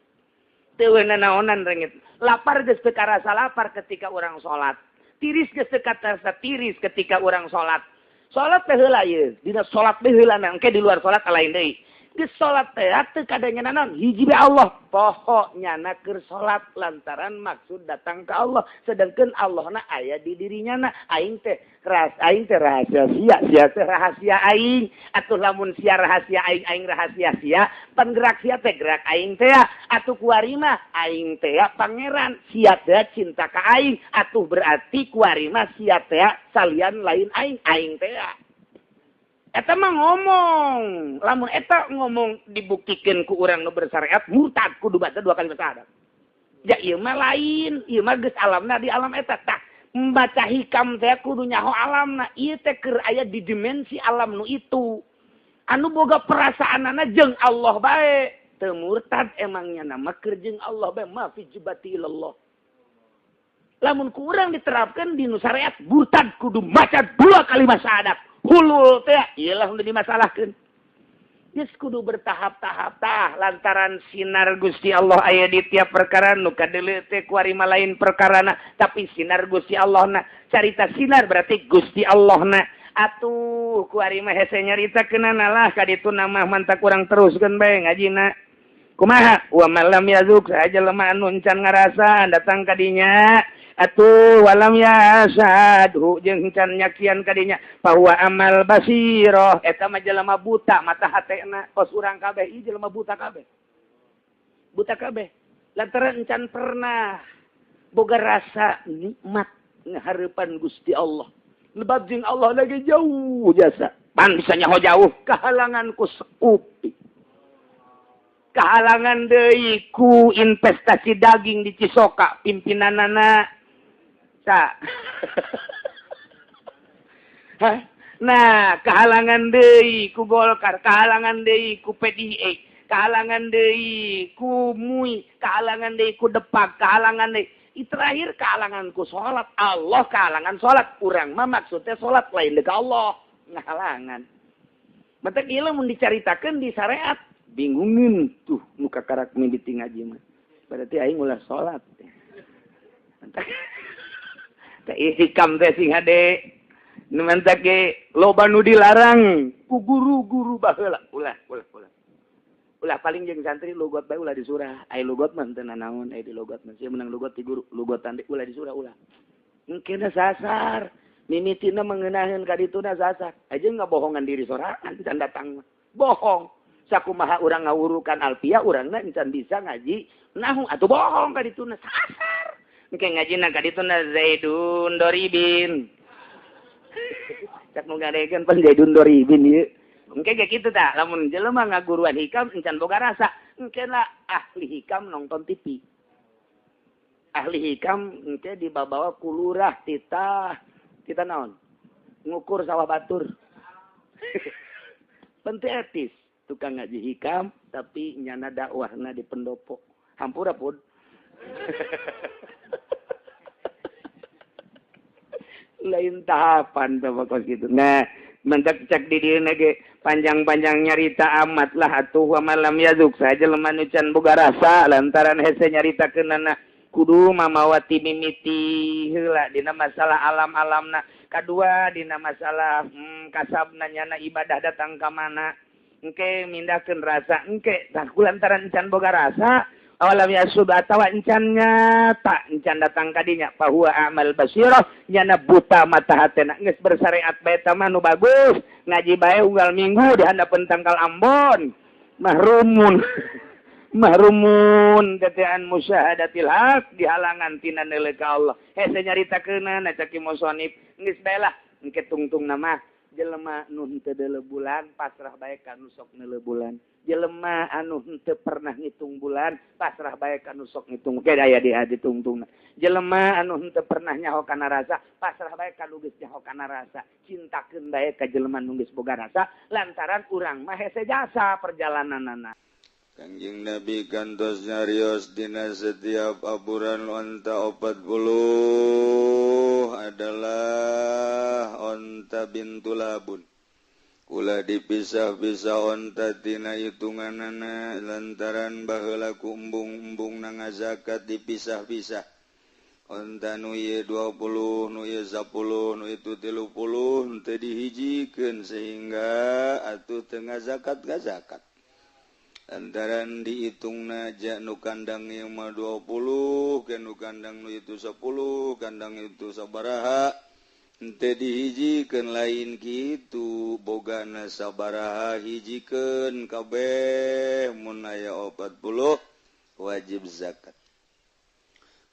Teu nanaonan reungit. Lapar geus teu karasa lapar ketika urang salat. Tiris geus teu karasa tiris ketika urang salat. Salat teh heula ieu, dina salat teh heula engke di luar salat lain deui. Geus salat teh teu kadanya naon hiji bae Allah poho nyana keur salat lantaran maksud datang ka Allah sedangkan Allahna aya di dirinya na aing teh aing teh rahasia sia sia teh rahasia aing atuh lamun sia rahasia aing aing rahasia sia pan gerak sia teh gerak aing teh atuh kuari mah aing teh pangeran sia teh cinta ka aing atuh berarti kuari mah sia teh salian lain aing aing teh. Eta mah ngomong, lamun eta ngomong dibuktikeun ku urang nu bersyariat murtad kudu baca 2 kali syahadat. Ja ieu mah lain, ieu mah geus alamna di alam eta tah. Membaca hikam teh kudu nyaho alamna, ieu teh keur aya di dimensi alam nu itu. Anu boga perasaanana jeung Allah bae. Teu murtad emangnya nama keur jeung Allah bae ma fi jibati ilallah. Lamun ku urang diterapkeun di nu syariat murtad kudu maca 2 kali syahadat. Hulul teh ieu lah nu dimasalahkeun. Geus kudu bertahap-tahap tah lantaran sinar Gusti Allah aya di tiap perkara nu kadeuleu teh kuari mah lain perkarana tapi sinar Gusti Allahna. Carita sinar berarti Gusti Allahna. Atuh kuari mah hese nyaritakeunana lah ka ditu mah mantak urang teruskeun bae ngajina. Kumaha wa malam yazuk saja lemah anu encan ngarasa datang ka dinya. Atuh walam yasadhu jeung can nyakian kadinya bahwa amal basiroh eta mah jelema buta mata hatena kos urang kabeh ieu jelema buta kabeh lantaran encan pernah boga rasa nikmat ngahareupan Gusti Allah lebab jeung Allah lagi jauh jasa pan bisa nyaho jauh kahalangan ku seupi kahalangan deui ku investasi daging di Cisoka pimpinanana. Nah, kehalangan deui ku Golkar, kehalangan deui ku PDI, kehalangan deui ku MUI, kehalangan deui ku Depak, kehalangan deui. Terakhir kehalangan ku salat. Allah kehalangan salat. Urang mah maksudnya salat lain deui ka Allah, ngahalangan. Matak ieu mun dicaritakeun di syariat, bingungin tuh nu kakarak mimiti ngaji mah. Berarti aing ulah salat. Matak hikam teh sing hade nu mantak ge loba nu dilarang ku guru-guru baheula ulah ulah ulah ulah paling jeung santri lugot bae ulah di surah ai lugot mah teu nanaon ai di lugot mah sia menang lugot ti guru lugotan teh ulah di surah ulah engkena sasar mimitina mengenaheun ka dituna sasar aja ngabohongan diri sorangan can datang mah bohong sakumaha urang ngawurukan alfiah urangna encan bisa ngaji nahu atuh bohong ka dituna sasar. Engke ngajina ka ditu na Zaidun Doribin. Cak nu ngadegeun pan Zaidun Doribin ieu. Engke ge kitu tah, lamun jelema ngaguruan hikam encan boga rasa, engke lah ahli hikam nonton TV. Ahli hikam engke dibabawa ku lurah titah, titah naon? Ngukur sawah batur. Penting etis tukang ngaji hikam tapi nyana dakwahna di pendopo. Hampura pun. Lain tahapan bapak kos gitu. Nah, mentak cek di dieu ge panjang-panjang nyarita amat lah atuh wa malam yazuk saja lemah nu can boga rasa lantaran hese nyaritakeunana kudu mamawati mimiti heula dina masalah alam-alamna, kadua dina masalah kasabna nyana ibadah datang ka mana engke mindahkeun rasa engke tah kulantaran can boga rasa awalam yasub atawa encan nyata encan datang kadinya bahwa amal basirah nyana buta mata hatena geus bersyariat bae ta mah nu bagus ngaji bae unggal minggu di handapeun tangkal Ambon mahrumun mahrumun tetean musyahadatil haq dihalangan tina neuleuh ka Allah hese nyaritakeunana cak ki musonib geus bae lah engke tungtungna mah jelema nu henteu deuleu bulan pasrah bae ka nu sok neuleuh bulan. Jelema anu henteu pernah ngitung bulan pasrah bae ka nu sok ngitung ke aya di hati tungtungna. Jelema anu henteu pernah nyaho kana rasa pasrah bae ka nu geus nyaho kana rasa. Cintakeun bae ka jelema nu geus boga rasa lantaran urang mah hese jasa perjalananana. Kangjeng Nabi kantos nyarios dina setiap aburan onta 40 adalah onta bintu labun. Ulah dipisah-pisah onta tina hitunganana lantaran baheula ku embung-embung na ngazakat dipisah-pisah. Onta nu ieu 20, nu ieu 10, nu itu 30 henteu dihijikeun sehingga atuh teu ngazakat-ngazakat. Lantaran dihitungna ja nu kandang ieu mah 20, ke nu kandang nu itu 10, kandang itu sabaraha. Henteu dihijikeun lain kitu, bogana sabaraha hijikeun kabeh mun aya 40 wajib zakat.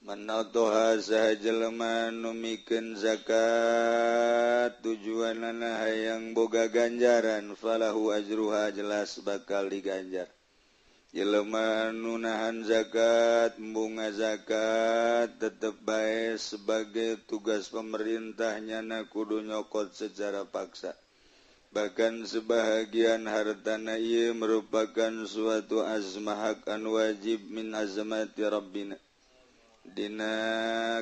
Manatoha saha jelema nu mikeun zakat tujuanana hayang boga ganjaran falahu ajruha jelas bakal diganjar. Jelema nu nahan zakat bunga zakat tetep bae sebagai tugas pemerintah nyana kudu nyokot secara paksa. Bahkan sebahagian hartana ieu merupakan suatu azmah hak an wajib min azmati rabbina. Dina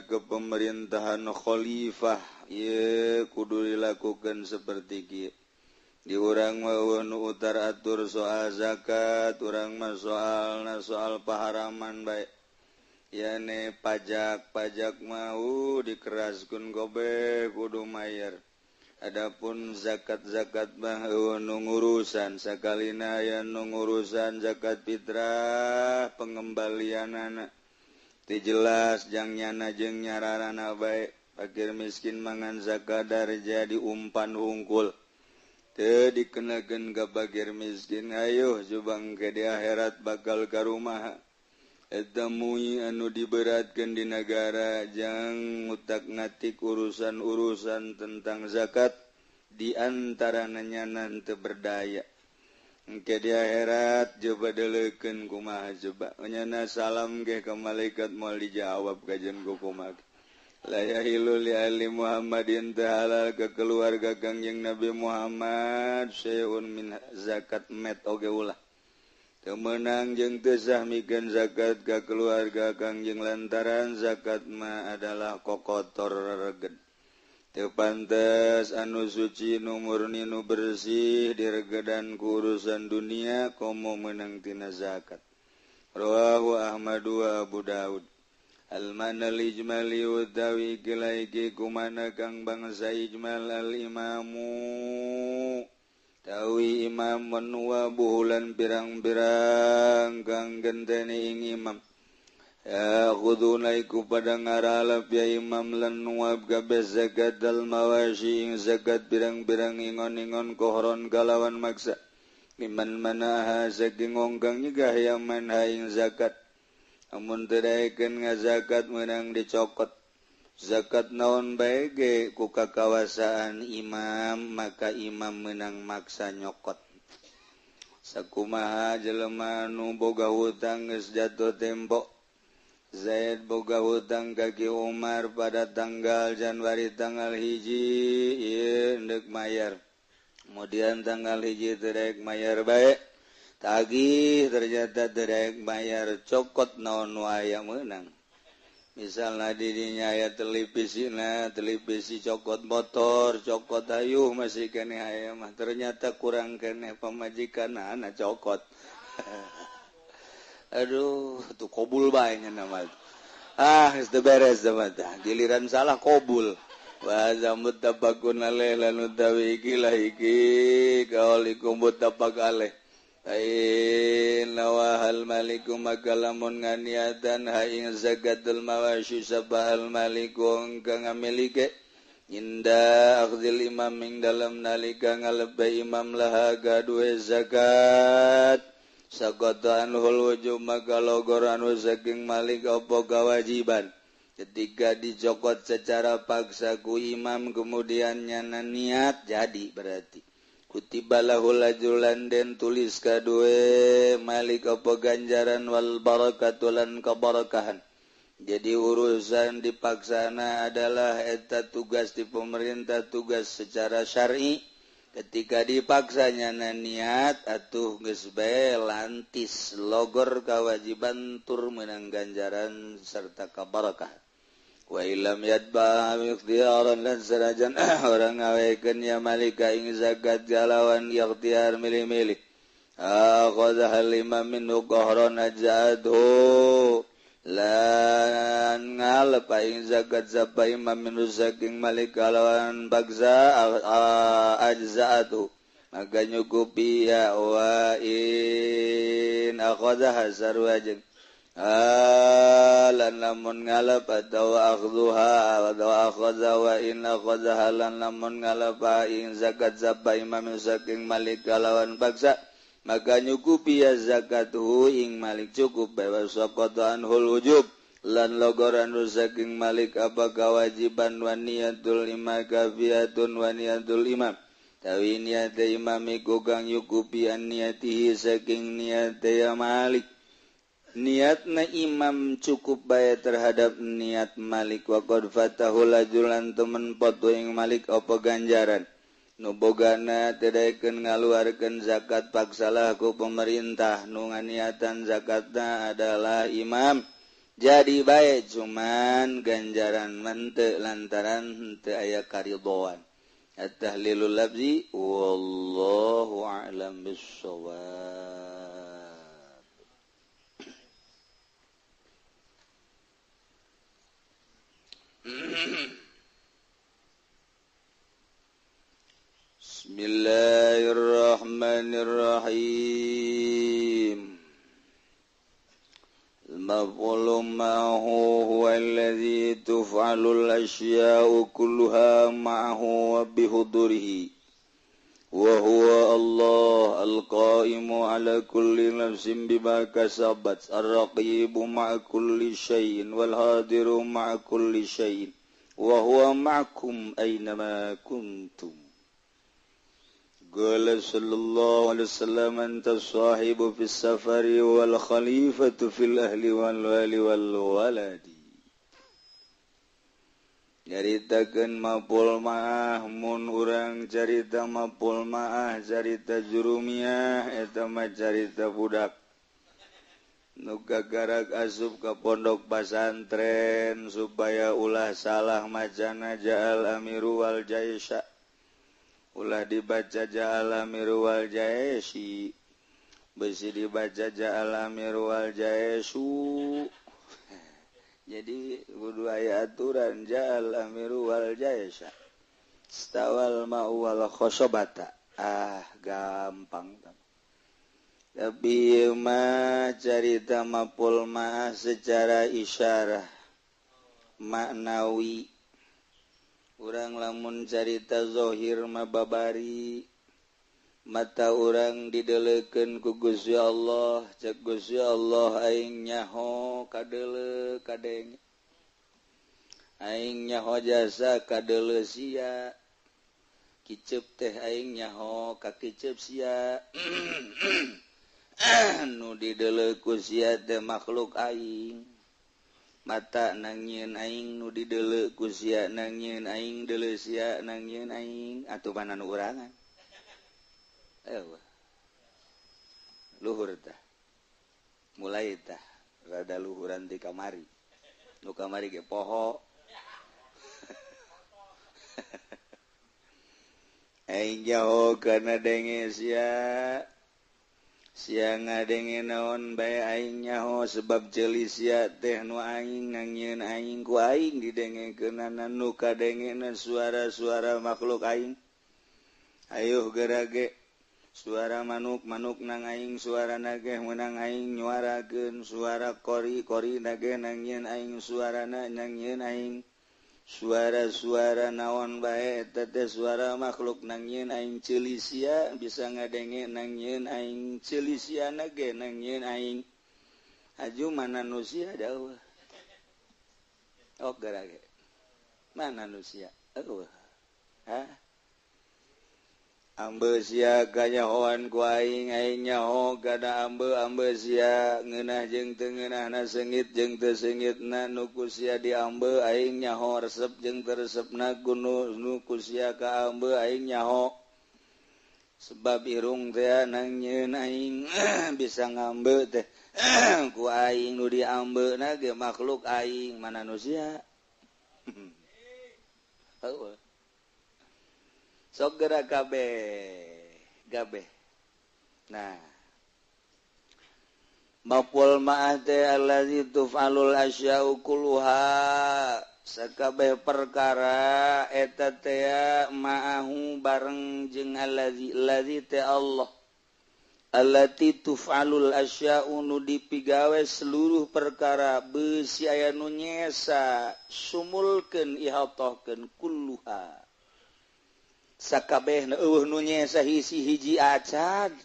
kepemerintahan khalifah ieu kudu dilakukan seperti kieu. Di urang mah nu utar atur soal zakat, urang mah soalna soal paharaman bae. Yane pajak-pajak mau dikeraskeun gobe kudu mayar. Adapun zakat-zakat mah nu ngurusan sakalina aya nu ngurusan zakat fitrah pengembalianana. Teu jelas jang nyana jeung nyararana bae. Fakir miskin mangan zakadar jadi umpan hungkul. Teu dikenakeun ka fakir miskin ayo jubang ke di akhirat bakal ka rumah. Eta mui anu diberatkeun di nagara jang ngutak-ngatik urusan-urusan tentang zakat di antarana nyana teu berdaya. Engke di akhirat coba deleukeun kumaha coba nyana salam ge ka malaikat moal dijawab kajian ku kumaha. La yahilu li ali Muhammadin halal ke keluarga Kangjeng Nabi Muhammad syai'un min zakat met oge ulah. Teu meunang jeung teu sah mikeun zakat ka keluarga Kangjeng lantaran zakat mah adalah kokotor rereged. Teu pantes anu suci nu murni nu bersih diregedan ku urusan dunia komo meunang tina zakat. Rawahu Ahmad wa Abu Daud. Al-manal ijmali utawi kilaiki kumana kang bangsa ijmal al-imamu tawi imam menua buhulan pirang-pirang kang genteni ing imam. Ya khuduna iku pada ngaralap ya imam lan nuab kabeh zakat al mawashi ing zakat pirang-pirang ingon-ingon kohron kalawan maksa liman manaha saking ngongkang nyegah ya manha ing zakat. Amun teu daekeun ngazakat meunang dicokot. Zakat naon bae ge ku kakawasaan imam maka imam meunang maksa nyokot. Sakumaha jelema nu boga hutang geus jatuh tempo. Zaid boga hutang ka Ki Umar pada tanggal Januari tanggal 1 ieu endek mayar. Kemudian tanggal 1 teu daek mayar bae. Tagih ternyata teu daek mayar cokot naon nu aya meunang. Misalna didinya aya televisina, televisi cokot motor, cokot ayuh masih keneh aya mah ternyata kurang keneh pamajikanana cokot. Aduh, tuh kobul bae nya nama. Ah, geus teu beres mah tah. Giliran salah kobul. Wa muttafaqun alaih lan utawi iki lah iki kaulikum muttafaq alaih. Ain wahal maliku maka lamun nganiatan ha ing zakatul mawashi sabahal maliku kang ngamilike inda akhdil imam ing dalam nalika ngalebay imam laha gaduhe zakat sagota anhul wujub maka logor anu saking malik apa kewajiban ketika dicokot secara paksa ku imam kemudian nyana niat jadi berarti kutiba lahul ajrulan den tulis kadue malik apa ganjaran wal barakatu lan keberkahan. Jadi urusan dipaksana adalah eta tugas di pemerintah, tugas secara syar'i. Ketika dipaksanya niat atuh geus bae lantis logor kewajiban tur menang ganjaran serta keberkahan. Wa illam yatba ikhtiyaran lan sanajan orang ngawekeun ya malika ing zakat galawan ikhtiar milih-milih. Akhadha al imam minhu qahran ajadhu lan ngalep ing zakat sapa imam minhu saking malika lawan bagza ajzaatu maka nyukupi ya wa in akhadha sarwa jeung lan lamun ngalap atau akhdhuha atau akhadha wa in akhadha lan lamun ngalap ing zakat sapa imam saking malik kalawan paksa maka nyukupi ya zakatuhu ing malik cukup bae saqata anhul wujub lan logoran saking malik apa kewajiban wa niyatul imam kafiyatun wa niyatul imam tawi niat imam iku kang nyukupi an niatihi saking niat ya malik. Niatna imam cukup bae terhadap niat malik wa qad fatahul ajulan temen potu ing malik apa ganjaran nu bogana teu daekeun ngaluarkeun zakat paksalah ku pemerintah nu nganiatan zakatna adalah imam Jadi bae cuman ganjaran mah lantaran henteu aya karidhoan. At-tahlilul lafzi wallahu a'lam bissawab. Bismillahirrahmanirrahim. Al-maf'ulu ma'ahu huwa alladhi tuf'alul ashya'u kulluha ma'ahu wa bihudurihi wa huwa Allah al-qa'imu ala kulli nafsin bima kasabat ar-raqibu ma'a kulli syai'in wal hadiru ma'a kulli syai'in wa huwa ma'akum aynama kuntum. Qala sallallahu alaihi wasallam anta sahibu fis safari wal khalifatu fil ahli wal wali wal waladi. Nyaritakeun mapul maah mun urang carita mapul maah carita jurumiah eta mah carita budak nu gagarak asup ka pondok pasantren supaya ulah salah macana ja'al amiru wal jaisha. Ulah dibaca ja'al amiru wal jaisi, besi dibaca ja'al amiru wal jaisu. Jadi kudu aya aturan ja'al amiru wal jaisa stawal ma'u wal khosobata. Ah gampang. Tapi mah carita mapul mah secara isyarah maknawi. Urang lamun carita zohir mah babari mata urang didelekeun ku Gusti Allah, cek Gusti Allah aing nyaho kadeuleu kadenge, aing nyaho jasa kadeuleu sia, kiceup teh aing nyaho ka kiceup sia. Nu dideuleu ku sia teh makhluk aing, mata nangieun aing nu dideuleu ku sia nangieun aing deuleu sia nangieun aing atuh mana nu urangan. Eueuh. Luhur tah. Mulai tah rada luhuran ti kamari. Nu kamari ge poho. Aing jauh kana denge sia. Sia ngadenge naon bae aing nyaho sebab ceuli sia teh nu aing nangieun aing ku aing didengekeunana nu kadengena suara-suara makhluk aing. Ayuh gerage suara manuk-manuk nang aing suara nageh menang aing nyuarakeun suara kori-kori nageh nangieun aing suarana nangieun aing suara-suara naon bae eta teh suara makhluk nangieun aing ceuli sia bisa ngadenge nangieun aing ceuli sia nage nangieun aing aju mana nu sia da eueuh. Oh gerage mana nu sia eueuh. Hah? Ambe sia kanyahoan ku aing aing nyaho kana ambe ambe sia ngeunah jeung teu ngeunahna seungit jeung teu seungitna nu ku sia diambe aing nyaho resep jeung teu resepna nu ku sia ka ambe aing nyaho sebab irung teh nangieun aing bisa ngambe teh ku aing nu diambeuna ge makhluk aing mana nu sia. Heueuh. Sok gerak kabeh gabe. Nah, maf'ul ma'ah teh allazi tuf'alul asya'u kulluha sakabeh perkara eta teh ma'ahu bareng jeung allazi allazi teh Allah allati tuf'alul asya'u nu dipigawe seluruh perkara beusi aya nu nyesa sumulkeun ihatohkeun kulluha sakabehna eueuh nu nyesa hiji-hiji acan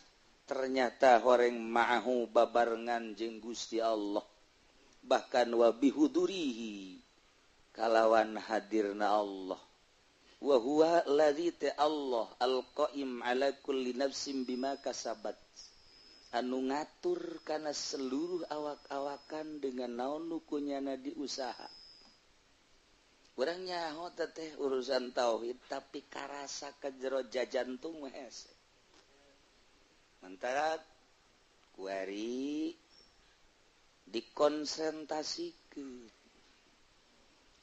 ternyata horeng ma'ahu babarengan jeung Gusti Allah bahkan wa bihudurihi kalawan hadirna Allah wa huwa allazi ta Allah alqaim ala kulli nafsin bima kasabat anu ngatur kana seluruh awak-awakan dengan naon nu kunyana diusaha. Urang nyaho teh urusan tauhid tapi karasa ka jero jajantung mah hese. Mantara kuari dikonsentrasikeun dihadirkeun.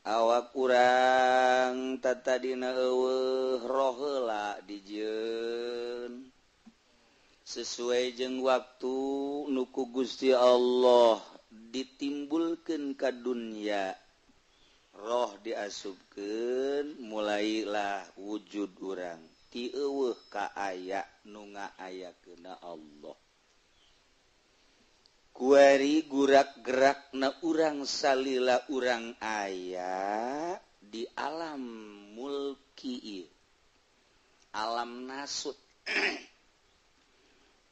Awak urang tatadina eueuh roh heula dijieun sesuai jeung waktu nu ku Gusti Allah ditimbulkeun ka dunya. Roh diasupkeun mulailah wujud urang ti eueuh ka aya nu ngaayakeunna Allah. Kuari gurak gerakna urang salila urang aya di alam mulki ieu, alam nasut.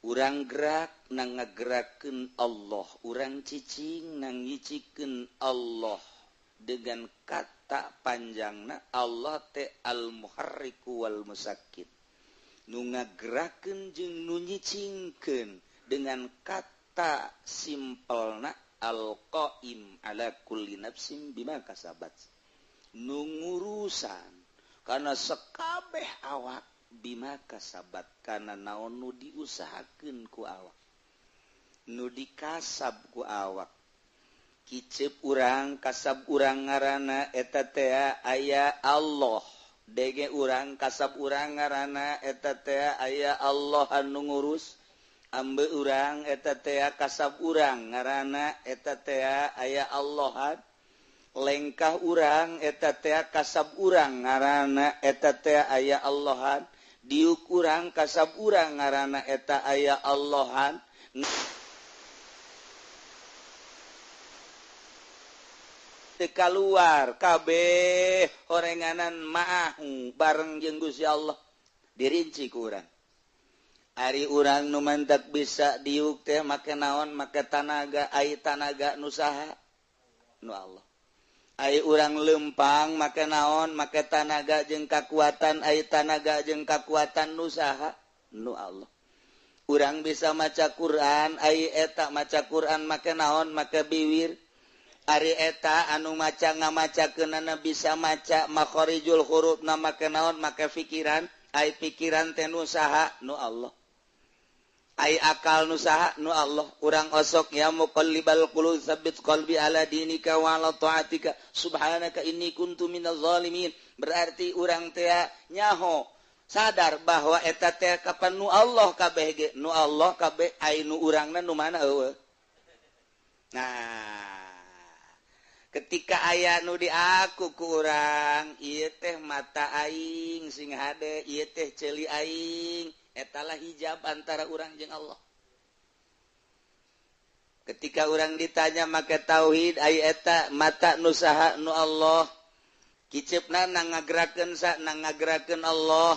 Urang gerak na ngagerakeun Allah, urang cicing na ngicikeun Allah. Dengan kata panjangna Allah teh al-muharriku wal musakkit, nu ngagerakeun jeung nu nyicingkeun. Dengan kata simpelna al-qaim ala kulli nafsin bima kasabat, nu ngurusan kana sekabeh awak bima kasabat, kana naon nu diusahakeun ku awak, nu dikasab ku awak. Kicep urang kasab urang ngaranna eta teh aya Allah, dege urang kasab urang ngaranna eta teh aya Allah anu ngurus, ambe urang eta teh kasab urang ngaranna eta teh aya Allah, lengkah urang eta teh kasab urang ngaranna eta teh aya Allahan, diuk urang kasab urang ngaranna eta aya Allahan. Teu kaluar kabeh horenganan ma'ahu bareng jeung Gusti Allah dirinci ku urang. Ari urang nu mantak bisa diuk teh make naon, make tanaga, ai tanaga nu saha? Nu Allah. Ai urang lempang make naon, make tanaga jeung kakuatan, ai tanaga jeung kakuatan nu saha? Nu Allah. Urang bisa maca Quran, ai eta maca Quran make naon, make biwir. Ari eta anu maca ngamacakeunana bisa maca makharijul huruf na make naon, make pikiran, ai pikiran teh nu saha? Nu Allah. Ai akal nu saha? Nu Allah. Urang osok ya muqallibal qulub tsabbit qalbi ala dinika wa ala taatika subhanaka inni kuntu minaz zalimin. Berarti urang teh nyaho sadar bahwa eta teh kapan nu Allah kabeh ge, nu Allah kabeh, ai nu urangna nu mana eueuh. Nah, ketika aya nu diaku ku urang, ieu teh mata aing sing hade, ieu teh ceuli aing, etalah hijab antara urang jeung Allah. Ketika urang ditanya make tauhid, ai eta mata nu saha? Nu Allah. Kiceupna na ngagerakeun sa, na ngagerakeun Allah.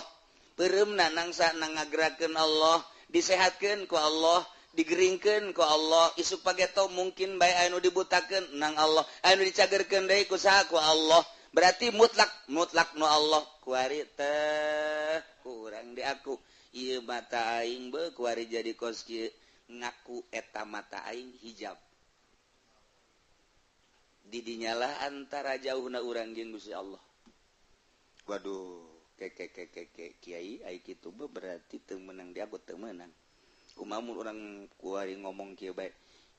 Peureumna nang sa, na ngagerakeun Allah. Disehatkeun ku Allah, digeringkeun ku Allah. Isuk pageto mungkin bae anu dibutakeun nang Allah, anu dicagerkeun deui ku saha? Ku Allah. Berarti mutlak mutlak nu Allah. Kuari teh kurang di aku ieu mata aing beuh kuari jadi kos kieu, ngaku eta mata aing hijab. Didinyalah antara jauhna urang jeung Gusti Allah. Waduh, ke kiai ai kitu beuh berarti teu meunang di aku, teu meunang. Kumaha mun urang kuari ngomong kieu bae,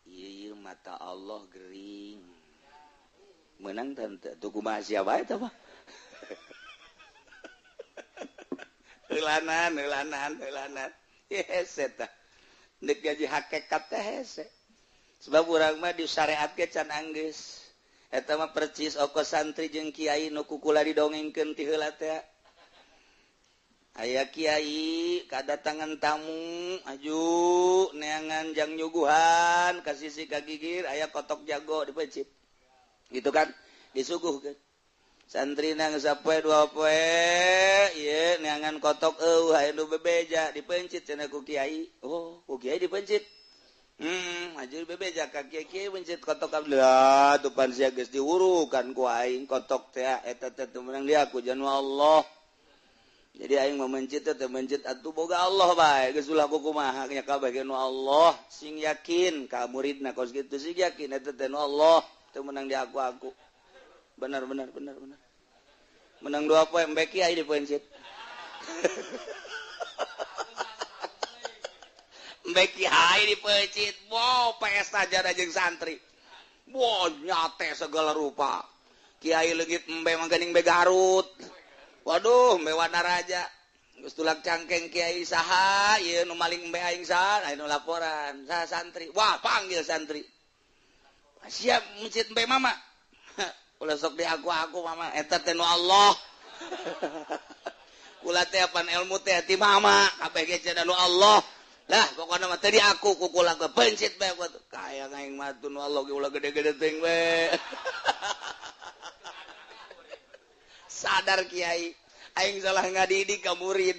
ieu mata Allah gering. Menang tante tuh kumaha sia bae tah mah. Heulanan heulanan heulanan. Hese tah. Deuk gaji hakikat teh hese. Sebab urang mah disyariat ge can anggeus. Eta mah percis oko santri jeung kiai nu kukula didongengkeun ti heula teh. Aya kiai kadatangan tamu aju neangan jang nyuguhan ka sisi ka gigir aya kotok jago dipecit. Gitu kan disuguhkeun. Santri nang sapoe dua poe ieu neangan kotok eueuh aya nu bebeja dipencit cenah ku kiai. Oh, ku kiai dipencit. Aju bebeja ka kiai pencit kotok abdullah tuh pan sia geus diwurukan ku aing kotok teh eta teh teu meunang di aku janu Allah. Jadi aing mah mencit teh mencit atuh boga Allah bae geus ulah kumaha nya kabeh nu Allah sing yakin ka muridna kos kitu sing yakin eta teh nu Allah teu meunang di aku. Benar benar benar benar. Menang dua poe embe kiai dipencit. Embe kiai dipencit. Wow, pesta jada jeung santri. Wah, nyate segala rupa. Kiai leungit embe mah geuning be Garut. Waduh, embe Wanaraja. Geus tulak cangkeng kiai saha ieu nu maling embe aing saha? Aya nu laporan, saha santri. Wah, panggil santri. Siap mencit embe mama. Ulah sok di aku-aku mama, eta teh nu Allah. Kula teh apan ilmu teh ti mama, kabeh ge cenah nu Allah. Lah pokokna mah tadi aku ku kula ge pencit bae kaya aing mah nu Allah ge ulah gede-gede teuing we. Sadar kiai, aing salah ngadidik ka murid.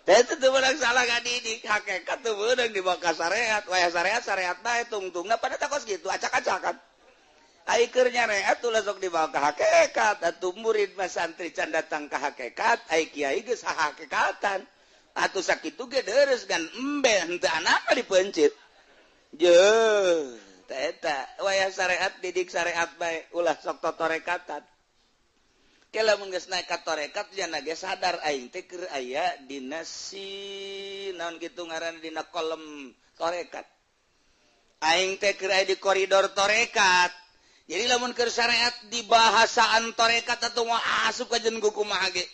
Teh teu meunang salah ngadidik, hakikat teu meunang dibawa ka syariat, waya syariat bae tungtungna pada takos kitu acak-acakan. Ai keur nyareat ulah sok dibawa ka hakikat, atuh murid mah santri can datang ka hakikat, ai kiai geus hakikatan. Atuh sakitu ge deres gan embe henteu anaka dipencit. Jeuh, teh eta waya syariat didik syariat bae ulah sok totorekatan. Ke lamun geus naik ka torekat jana ge sadar aing teh keur aya dina si naon kitu ngaranna dina kolom torekat. Aing teh keur aya di koridor torekat. Jadi lamun keur syariat di bahasaan torekat atuh moal asup ka jeung kumaha ge.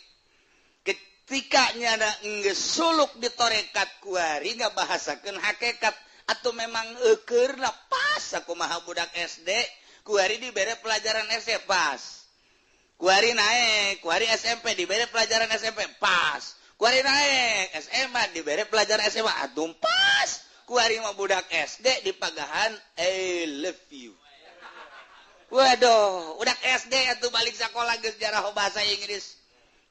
Ketika nyana geus suluk di torekat kuari ngabahasakeun hakikat atau memang eukeurna pas sakumaha budak SD kuari dibere pelajaran SD pas. Kuari naik, kuari SMP dibere pelajaran SMP pas. Kuari naik SMA dibere pelajaran SMA atuh pas. Kuari mah budak SD dipagahan I love you. Waduh, udah SD atuh balik sekolah geus jarah bahasa Inggris.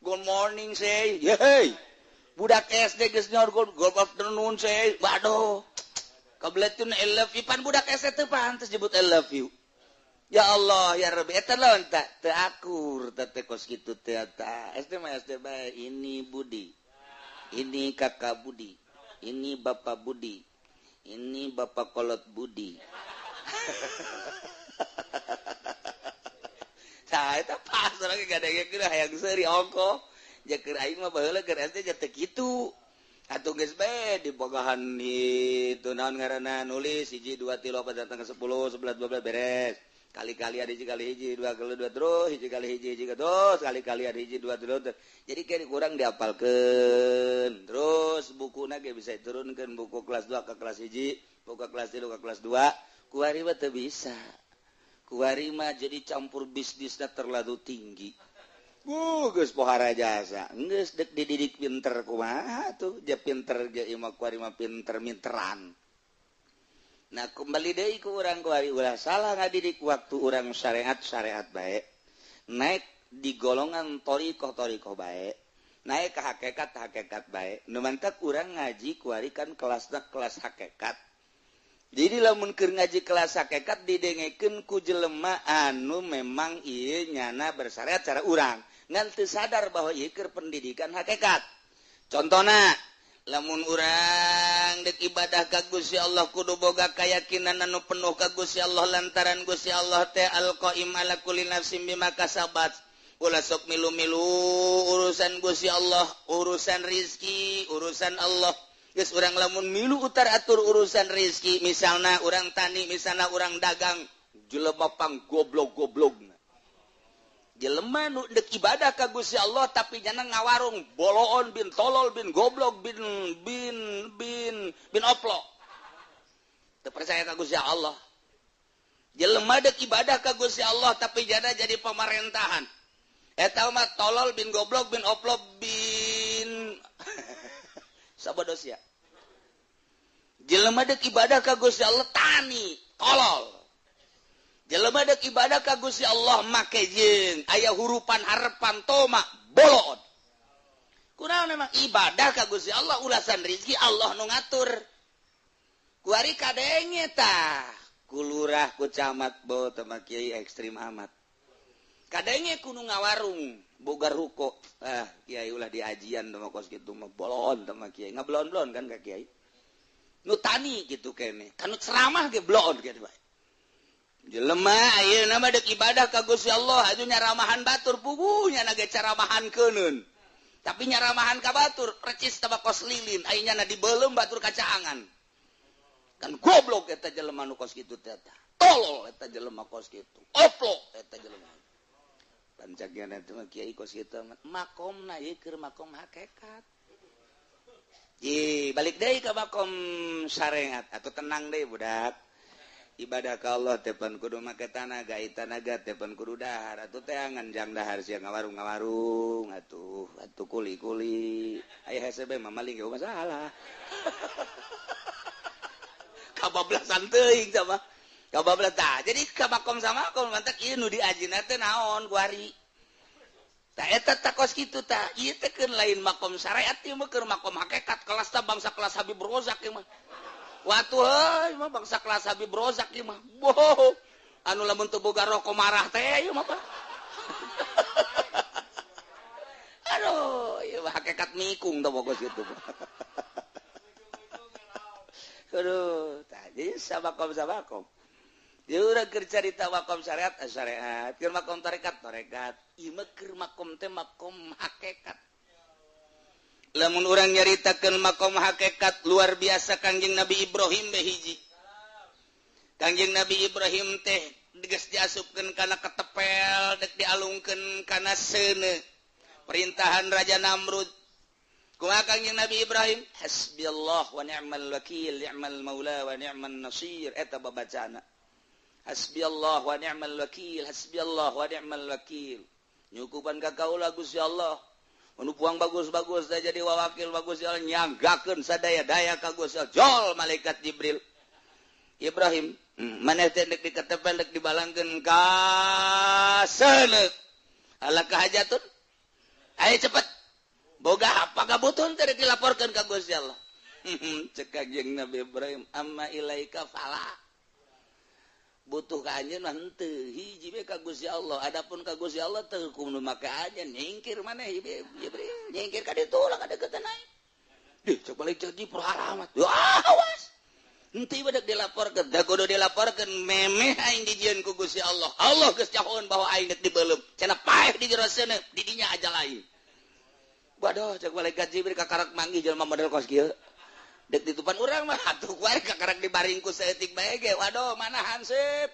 Good morning say. Yeay. Budak SD geus nyaur good afternoon say. Waduh. Kabeletun I love you pan budak SD teu pantes nyebut I love you. Ya Allah, ya Rabbi, eta lawan tak teu akur teh teh kos kitu teh eta. SD mah SD bae, ini Budi. Ini kakak Budi. Ini Bapak Budi. Ini Bapak Kolot Budi. Nah, eta pas urang gadengekeun hayang seuri ongkoh. Jeung aing mah baheula keur SD teh kitu. Atuh geus bae dibogahan itu naon ngaranna nulis 1 2 3 4 datang ke 10 11 12 beres. Kali-kali ada hiji kali hiji 2 kali 2 terus hiji kali hiji hiji terus kali-kali ada hiji 2 terus. Jadi kayak kurang diapalkeun. Terus bukuna ge bisa diturunkeun buku kelas 2 ke kelas 1, buku kelas 3 ke kelas 2. Kuari mah teu bisa. Kuari mah jadi campur bisnisna terlalu tinggi. Geus pohara jasa. Geus dek dididik pinter kumaha tuh, dia pinter ge imah kuari mah pinter minteran. Nah kembali deui ku urang kuari ulah salah ngadidik waktu urang syariat bae. Naik di golongan thariqah bae. Naik ke hakikat bae. Nu mantak urang ngaji kuari kan kelasna kelas hakikat. Jadi lamun keur ngaji kelas hakikat didengekeun ku jelema anu memang ieu nyana bersyariat cara urang. Ngan teu sadar bahwa ieu keur pendidikan hakikat. Contona lamun urang dek ibadah ka Gusti Allah kudu boga kayakinan anu penuh ka Gusti Allah lantaran Gusti Allah teh al-qaim ala kulli nafsin bima kasabat. Ulah sok milu-milu urusan Gusti Allah, urusan rizki, urusan Allah. Geus urang lamun milu utar atur urusan rizki, misalna urang tani, misalna urang dagang, jelema pang goblok-goblokna. Jelema nu dek ibadah ka Gusti Allah tapi nyana ngawarung boloon bin tolol bin goblok bin bin bin bin oplo. Teu percaya ka Gusti Allah. Jelema dek ibadah ka Gusti Allah tapi jana jadi pemerintahan. Eta mah tolol bin goblok bin oplo bin sabodosia. Jelema dek ibadah ka Gusti Allah tani tolol. Jelema dek ibadah ka Gusti Allah make jeung aya hurupan harepan toma boloon. Kunaon memang ibadah ka Gusti Allah ulasan rezeki Allah nu ngatur. Kuari kadenge tah ku lurah ku camat bo teh mah kiai ekstrim amat. Kadenge kudu ngawarung boga ruko. Ah kiai ulah diajian teh mah kos kitu mah boloon teh mah kiai ngabloon-bloon kan ka kiai. Nu tani kitu keneh, kanu ceramah ge bloon kitu bae. Jelema ayeuna mah dek ibadah ka Gusti Allah aju nyaramahan batur puguh nya ge caramahan keuneun. Tapi nyaramahan ka batur percis teh kos lilin aya nyana dibeuleum batur kacaangan. Kan goblok eta jelema nu kos kitu teh. Tolol eta jelema kos kitu. Oplo eta jelema. Pancakna teh mah kiai kos kitu makomna ieu keur makom hakikat. Ye, balik deui ka makom syariat atuh tenang deui budak. Ibadah ka Allah teh pan kudu make tanaga, tanaga teh pan kudu dahar atuh teangan jang dahar sia ngawarung-ngawarung atuh atuh kuli-kuli. Aya hese bae mah maling ge masalah. Kabablasan teuing sama. Kabablas tah. Jadi ka makom sama makom mantak ieu nu diajina teh naon kuari. Tah eta tah kos kitu tah. Ieu teh keun lain makom syariat ieu mah keur makom hakikat kelas tah bangsa kelas Habib Rozak ieu mah. Watu heuy mah bangsa kelas Habib Rozak ieu mah. Boh. Anu lamun teu boga rokok marah teh ieu mah Pak. Aduh, ieu mah hakikat mikung tah kos kitu. Aduh, tah jadi sabakom sabakom. Dia urang keur carita makom syariat, syariat, keur makom tarekat, tarekat. Ieu mah keur makom teh makom hakikat. Lamun urang nyaritakeun makom hakikat luar biasa Kangjeng Nabi Ibrahim teh hiji. Kangjeng Nabi Ibrahim teh geus diasupkeun kana ketepel, dek dialungkeun kana seuneu. Perintahan Raja Namrud. Kumaha Kangjeng Nabi Ibrahim? Hasbiyallah wa ni'mal wakil, ni'mal maula wa ni'man nasir. Eta babacana. Hasbiyallah wa ni'mal wakil, hasbiyallah wa ni'mal wakil. Nyukupan ka kaula Gusti Allah. Anu puang bagus-bagus dah jadi wawakil bagus ya Allah nyanggakeun sadaya-daya ka Gusti Allah. Jol malaikat Jibril. Ibrahim, maneh teh deuk diketepel deuk dibalangkeun ka seuneu. Alaka hajatun? Ayo cepet. Boga apa kabutuhan teh dilaporkeun ka Gusti Allah. Cek Kangjeng Nabi Ibrahim, amma ilaika fala. Butuh ka anjeun mah henteu, hiji we ka Gusti Allah. Adapun ka Gusti Allah teu kudu make anjeun, nyingkir maneh Jibril, nyingkir ka ditu lah ka deuketan aing. Dih, cek balik jadi perhalamat. Wah, awas. Henteu badak dilaporkeun, da kudu dilaporkeun memeh aing dijieun ku Gusti Allah. Allah geus nyahoeun bahwa aing deuk dibeuleum. Cenah paeh di jero seuneu, di dinya aja lain. Waduh, cek malaikat Jibril kakarak manggih jelema model kos kieu. Dek ditupan urang mah atuh kuari kakarak dibaring ku saeutik bae ge. Waduh, mana hansip?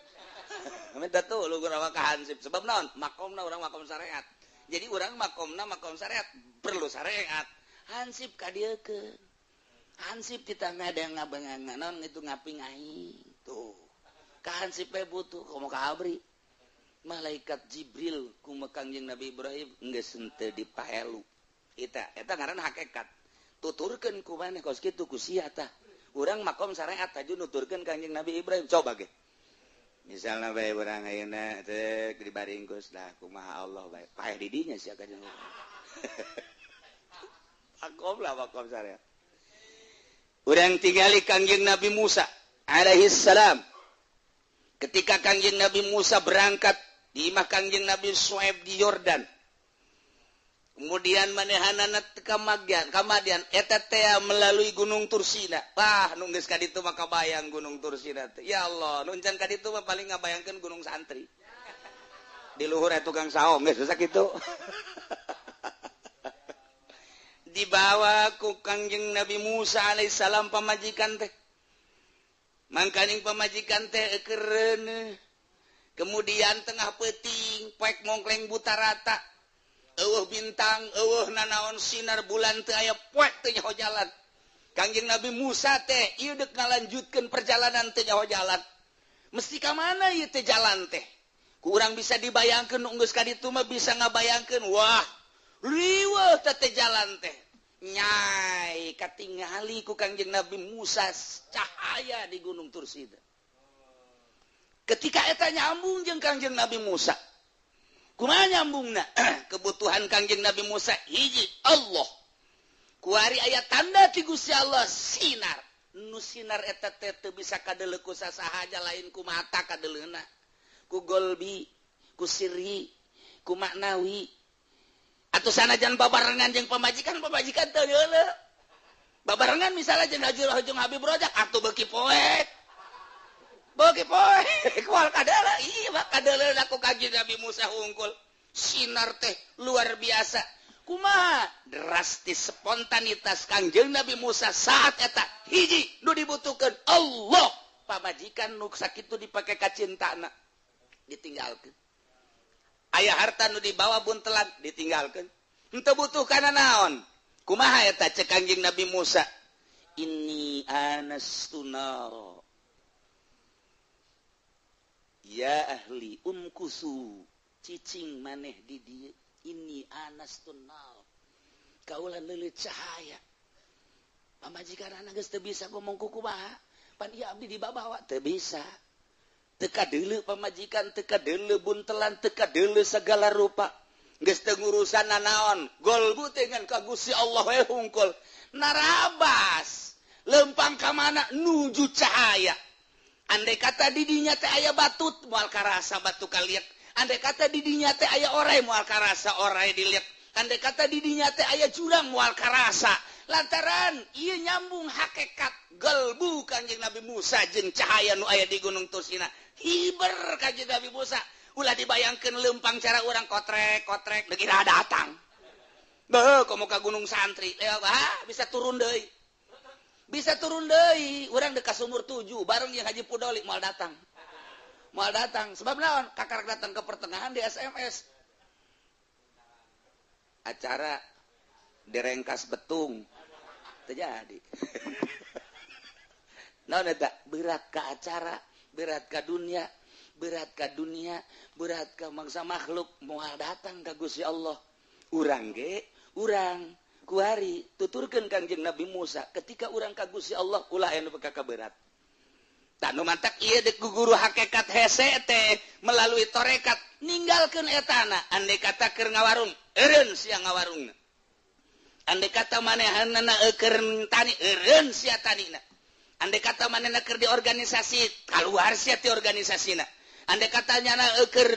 Minta tuh lu urang mah ka hansip. Sebab naon? Makomna urang makom syariat. Jadi urang makomna makom syariat, perlu syariat. Hansip ka dieukeun. Hansip kita ada yang ngabengan naon itu ngaping aing. Tuh. Ka hansip bae butuh komo ka abri. Malaikat Jibril kumaha Kangjeng Nabi Ibrahim geus henteu dipaelu. Eta eta ngaranna hakikat. Tuturkeun ku maneh kos kitu ku sia tah. Urang makom syariat aju nuturkeun Kangjeng Nabi Ibrahim coba ge. Misalna bae urang ayeuna teh dibaringkus lah kumaha Allah bae. Paeh di dinya sia kanjeng. Makom lah makom syariat. Urang tingali Kangjeng Nabi Musa alaihi salam. Ketika Kangjeng Nabi Musa berangkat di imah Kangjeng Nabi Suaib di Yordan. Kemudian manehanana ka Madian eta teh melalui Gunung Tursina. Wah, nu geus ka ditu mah kabayang Gunung Tursina teh. Ya Allah, nu encan ka ditu mah paling ngabayangkeun Gunung Santri. Di luhur aya tukang saung geus sakitu. Dibawa ku Kangjeng Nabi Musa alaihissalam pamajikan teh. Mangkaning pamajikan teh eukereun. Kemudian tengah peuting poek mongkleng buta rata. Eueuh bintang, eueuh nanaon sinar bulan teu aya poek teu nyaho jalan. Kangjeng Nabi Musa teh ieu deuk ngalanjutkeun perjalanan teu nyaho jalan. Mesti ka mana ieu teh jalan teh? Ku urang bisa dibayangkeun nu geus ka ditu mah bisa ngabayangkeun, wah, riweuh teh teh jalan teh. Nyai katingali ku Kangjeng Nabi Musa cahaya di Gunung Tursida. Ketika eta nyambung jeung Kangjeng Nabi Musa. Kumaha nyambungna? Kebutuhan Kangjeng Nabi Musa hiji Allah. Kuari aya tanda ti Gusti Allah sinar. Nu sinar eta teh teu bisa kadeuleu ku sasaha lain ku mata kadeleuna. Ku golbi, ku sirri, ku maknawi. Atuh sanajan babarengan jeung pamajikan, pamajikan teu deuleu. Babarengan misalnya jeung Haji jeung Habib Rozak atuh beuki poek. Beuki poek kual kadeleuna, ieu mah kadeleuna ku Kangjeng Nabi Musa hungkul. Sinar teh luar biasa. Kumaha drastis spontanitas Kangjeng Nabi Musa saat eta hiji nu dibutuhkeun Allah. Pamajikan nu sakitu dipake kacintana ditinggalkeun. Aya harta nu dibawa buntelan ditinggalkeun. Henteu butuh kana naon. Kumaha eta cek Kangjeng Nabi Musa? Inni anastu nara. Ya ahli umkusu, cicing maneh di dieu. Inni anastu nar. Kaula leuleut cahaya. Pamajikan anak geus teu bisa ngomong kumaha. Pan ieu abdi dibabawa teu bisa. Teu kadeuleu pamajikan, teu kadeuleu buntelan, teu kadeuleu segala rupa. Geus teu ngurusan nanaon. Golbu teh ngan ka Gusti Allah we hungkul. Narabas lempang ka mana nuju cahaya. Andai kata didinya teh aya batut moal karasa batu kaliak. Andai kata didinya teh aya orai moal karasa orai diliak. Andai kata didinya teh aya jurang moal karasa. Lantaran ieu nyambung hakikat gelbu Kanjeng Nabi Musa jeung cahaya nu aya di Gunung Tursina. Hiber Kanjeng Nabi Musa. Ulah dibayangkeun lempang cara urang kotrek-kotrek deui datang. Beuh komo ka Gunung Santri. Ah, bisa turun deui. Bisa turun deui, urang deuk ka sumur 7 bareng jeung Haji Pudoli moal datang. Moal datang sebab naon? Kakarak datang ke pertengahan di SMS. Acara direngkas betung. Terjadi. Naon eta? Berat ka acara, berat ka dunia, berat ka dunia, berat ka mangsa makhluk, moal datang ka Gusti Allah. Urang ge, urang kuari tuturkeun Kangjeng Nabi Musa ketika urang ka Gusti Allah ulah aya nu berat. Tah nu mantak ieu deuk guru hakikat hese teh melalui torekat ninggalkeun etana. Andai kata keur ngawarung, eureun sia ngawarungna. Andai kata manehanna keur tani, eureun sia tanina. Andai kata manehna keur di organisasi, kaluar sia ti organisasina. Andai kata nyana keur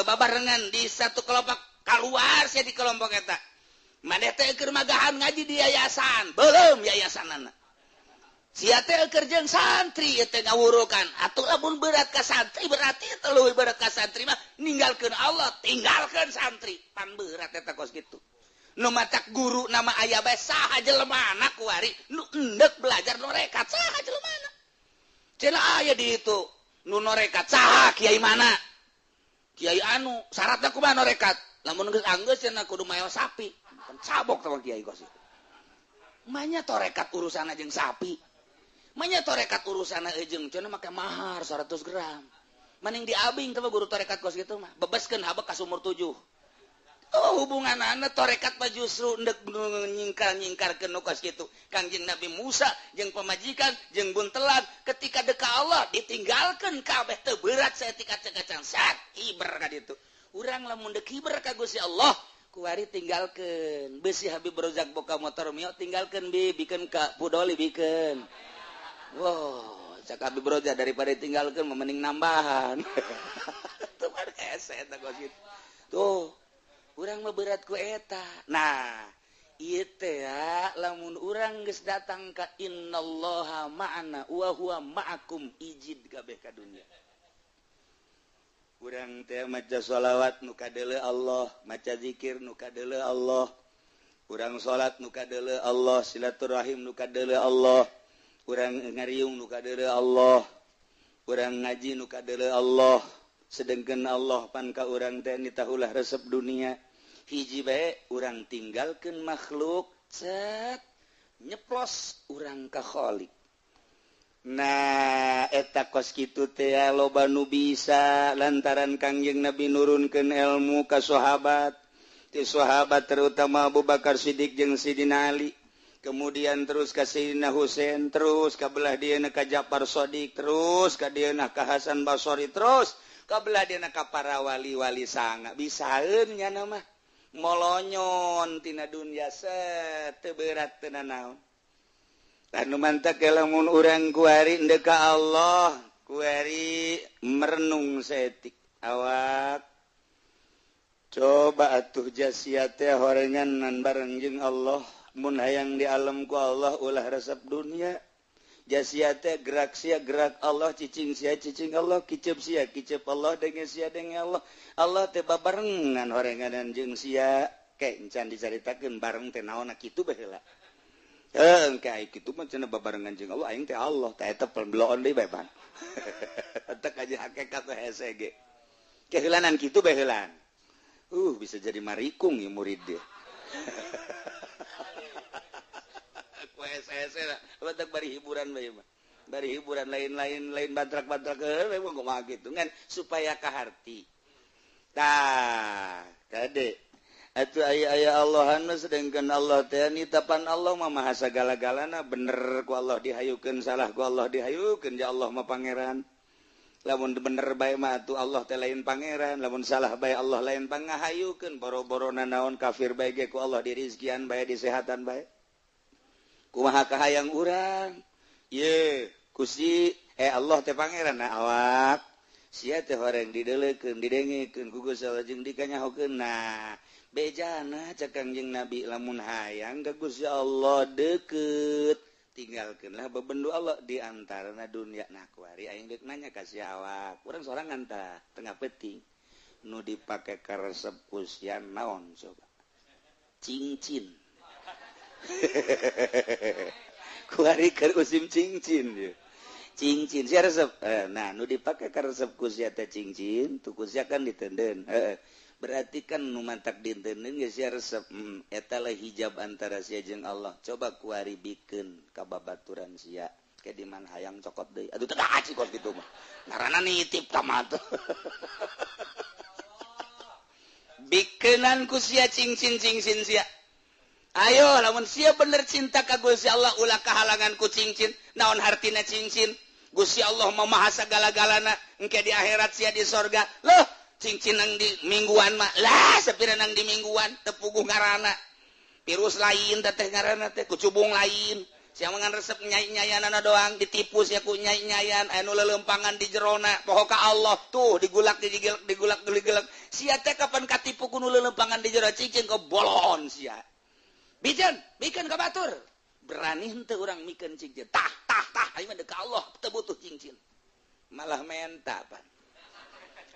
babarengan di satu kelompok, kaluar sia di kelompok eta. Maneh teh keur magahan ngaji di yayasan, belum yayasanana. Sia teh keur jeung santri ieu teh ngawurukan. Atuh lamun berat ka santri berarti teh leuwih berat ka santri mah ninggalkeun Allah, tinggalkeun santri. Pan berat eta kos kitu. Nu matak guru nama aya bae saha jelemana kuari nu endek belajar norekat saha jelemana. Cenah aya di itu nu norekat saha kiai mana? Kiai anu syaratna kumaha norekat? Lamun geus anggeus cenah kudu mayo sapi. Kan cabok sama kiai kos itu. Manya torekat urusanna jeung sapi. Manya torekat urusanna jeung cenah make mahar 100 gram. Maning diabing teh guru torekat kos gitu mah. Bebaskeun habek ka sumur 7. Oh hubunganana torekat mah justru endek nyingkar-nyingkarkeun nu kos kitu. Kangjeng Nabi Musa jeung pamajikan jeung buntelan ketika deka Allah ditinggalkeun kabeh teu berat saeutik kacang sat hiber ka ditu. Urang lamun deuk hiber ka Gusti Allah kuari tinggalkeun besi Habib Rozak boka motor mio tinggalkeun bi bikeun ka Pudoli bikeun. Wow, cak Habib Rozak daripada tinggalkeun mending nambahan. Tuh mah hese eta kos kitu. Tuh, urang mah berat ku eta. Nah, ieu teh lamun urang geus datang ka innallaha ma'ana wa huwa ma'akum ijid kabeh ka dunya. Urang teh maca sholawat nu kadeuleu Allah, maca zikir nu kadeuleu Allah, urang salat nu kadeuleu Allah, silaturahim nu kadeuleu Allah, urang ngariung nu kadeuleu Allah, urang ngaji nu kadeuleu Allah. Sedengkeun Allah pan ka urang teh nitahulah resep dunia. Hiji bae urang tinggalkeun makhluk, cet nyeplos urang ka Khalik. Nah eta kos kitu teh loba nu bisa lantaran Kangjeng Nabi nurunkeun ilmu ka sahabat. Ti sahabat terutama Abu Bakar Siddiq jeung Sidina Ali, kemudian terus ka Sidina Husain, terus ka belah dieuna ka Ja'far Shadiq, terus ka dieuna ka Hasan Basri, terus ka belah dieuna ka para wali-wali sanga. Bisaeun nya mah molonyon tina dunya set teu berat teu nanaon. Anu mantak lamun urang kuari ndek ka Allah, kuari merenung saeutik awak. Coba atuh jasia teh horengan bareng jeung Allah, mun hayang di alam ku Allah ulah resep dunia. Jasia teh gerak sia gerak Allah, cicing sia cicing Allah, kicep sia kicep Allah, denge sia denge Allah. Allah teh babarengan horenganan jeung sia. Ke encan dicaritakeun bareng teh naonna kitu bae heula. Kayak gitu mah cenah babarengan jeung Allah, aing teh Allah, teh eta peloon deui bae pan. Tek aja hakikat hese ge. Keheulanan kitu bae heulan. Bisa jadi marikung ya murid dia. Ku hese-hese lah, batak bari hiburan bae mah. Bari hiburan lain-lain lain bantrak-bantrak heuh mah kumaha kitu ngan supaya kaharti. Tah, kade. Atuh aya-aya Allahan sedangkan Allah teh nitapan Allah mah maha sagala-galana bener ku Allah dihayukeun salah ku Allah dihayukeun ya Allah mah pangeran. Lamun bener bae mah atuh Allah teh lain pangeran, lamun salah bae Allah lain pangahayukeun boro-boro nanaon kafir bae ge ku Allah dirizkian bae disehatan bae. Kumaha kahayang urang? Ye, Gusti Allah teh pangeran na awak. Sia teh horeng dideleukeun didengekeun ku Gusti Allah jeung dikanyahokeun. Nah, bejana cek Kangjeng Nabi lamun hayang ka Gusti Allah deukeut tinggalkeunlah bebendu Allah di antarana dunia. Nah kuari aing deuk nanya ka sia awak urang sorangan tah tengah peuting nu dipake karesep ku sia naon coba cincin. Kuari keur usim cincin ieu cincin sia resep. Nah nu dipake karesep ku sia teh cincin tu ku sia kan ditenden. Berarti kan nu mantak dinteun geus sia resep. Eta lah hijab antara sia jeung Allah. Coba kuari bikeun ka babaturan sia. Ke di mana hayang cokot deui. Aduh teu gaci kos kitu mah. Ngaranna nitip ka mah tuh. Bikeunan ku sia cincin-cincin sia. Ayo lamun sia bener cinta ka Gusti Allah ulah kahalangan ku cincin. Naon hartina cincin? Gusti Allah mah maha sagala-galana. Engke di akhirat sia di sorga. Loh, cincin nang di mingguan mah lah sepira nang di mingguan tepuguh ngarana virus lain teteh ngarana teh kucubung lain sia mah ngan resep nyai-nyayanana doang ditipu sia ku nyai-nyayan anu leuleumpangan di jerona poho ka Allah tuh digulak digigilek digulak digilek sia teh kapan katipu ku nu leuleumpangan di jero cincin kebolon sia bijen bikeun ka batur berani henteu urang mikeun cincin tah tah tah aing mah deuk ka Allah teu butuh cincin malah menta pan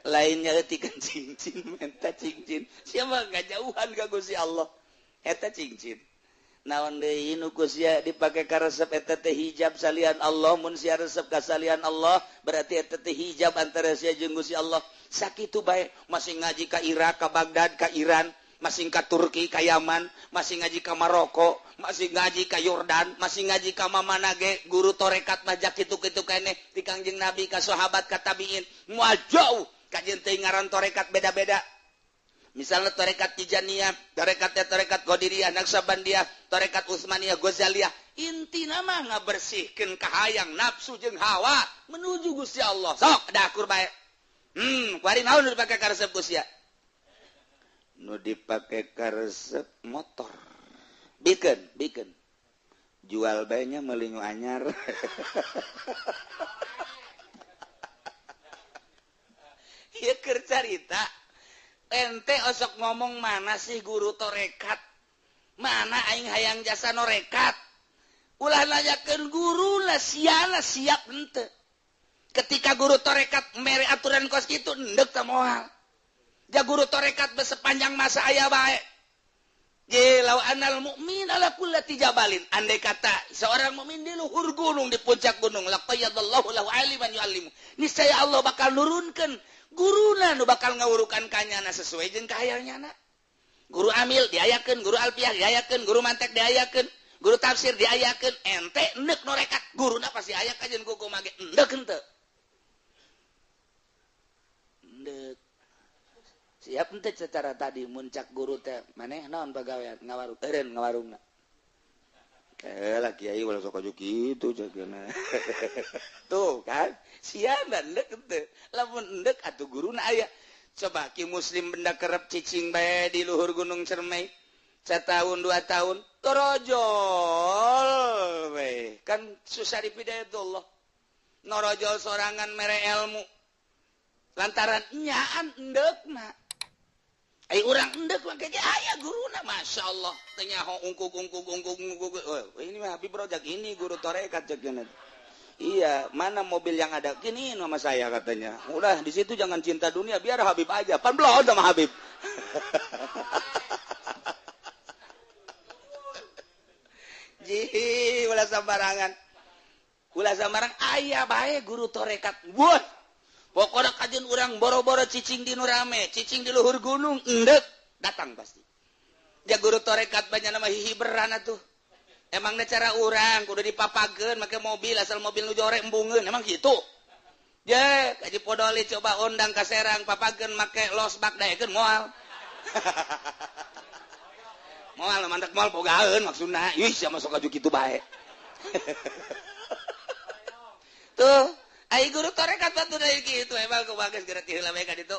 lainnya letikan cincin menta cincin siapa nggak jauhan ka Gusti Allah eta cincin naon deui nu ku sia dipake karesep eta teh hijab salian Allah mun sia resep ka salian Allah berarti eta teh hijab antara sia jeung Gusti Allah sakitu bae masih ngaji ka Irak ka Baghdad ka Iran masih ka Turki ka Yaman masih ngaji ka Maroko masih ngaji ka Yordan masih ngaji ka mamana ge guru torekat mah jak kitu-kitu keneh ti Kangjeng Nabi ka sahabat ka tabiin moal jauh kajian teh ngaran torekat beda-beda. Misalnya torekat Tijaniyah, torekatnya torekat Qadiriyah, Naqsyabandiyah, torekat Utsmaniyah, Ghazaliyah. Intina mah ngabersihkeun kahayang nafsu jeung hawa menuju Gusti Allah. Sok dakur bae. Kuari naon nu dipake karesep ku sia? Nu dipake karesep motor. Bikeun, bikeun. Jual bae nya meuli nu anyar. Ieu keur carita ente osok ngomong mana sih guru torekat mana aing hayang jasa norekat ulah nanyakeun guru lah siana siap henteu ketika guru torekat mere aturan kos kitu endek teh moal ja guru torekat sepanjang masa aya bae je law anal mu'min ala kullati jabalin andai kata seorang mukmin di luhur gunung di puncak gunung laqayyadallahu lahu aliman yu'allimu niscaya Allah bakal nurunkeun guruna nu bakal ngawurukan kanyana sesuai jeung kahayangnyana. Guru amil diayakeun, guru alfiah diayakeun, guru mantek diayakeun, guru tafsir diayakeun, ente endek norekat guruna pasti aya kajeun ku kumaha ge endek henteu. Endek. Siap henteu secara tadi muncak guru teh maneh naon pagawean ngawarung eureun ngawarungna. Lah kiai ulah sok aju kitu ceukna. Tuh kan siana endek henteu. Lamun endek atuh guruna aya. Coba ki muslim benda kerep cicing bae di luhur Gunung Cermai. Setahun 2 tahun torojol we. Kan susah dipidayatullah. Norojol sorangan mere ilmu. Lantaran nyaan endekna. Ai urang endek mah ge aya guruna masyaallah. Teu nyaho ungkuk ungkuk ungkuk ungkuk. Oh, ini mah Habib Rojak ini guru torekat ceukna. Iya, mana mobil yang ada gini sama saya katanya. Udah di situ jangan cinta dunia, biar Habib aja. Pan belum sama Habib. Ji, ulah sembarangan. Ulah sambarang aya bae guru torekat. Wah, pokokna kajeun urang boro-boro cicing di nu rame, cicing di luhur gunung endek datang pasti. Ya guru torekat banyak nama hihiberan atuh. Emangnya cara urang kudu dipapageun make mobil asal mobil nu jore embungeun, emang gitu. Je, kaji podoli coba undang ka Serang papageun make losbak daekeun moal. Moal mantak moal bogaeun maksudna. Ih, sia masuk aju kitu bae. Tuh, ai guru torekat batu dari kitu emang kumaha geus geura ti heula bae ka ditu.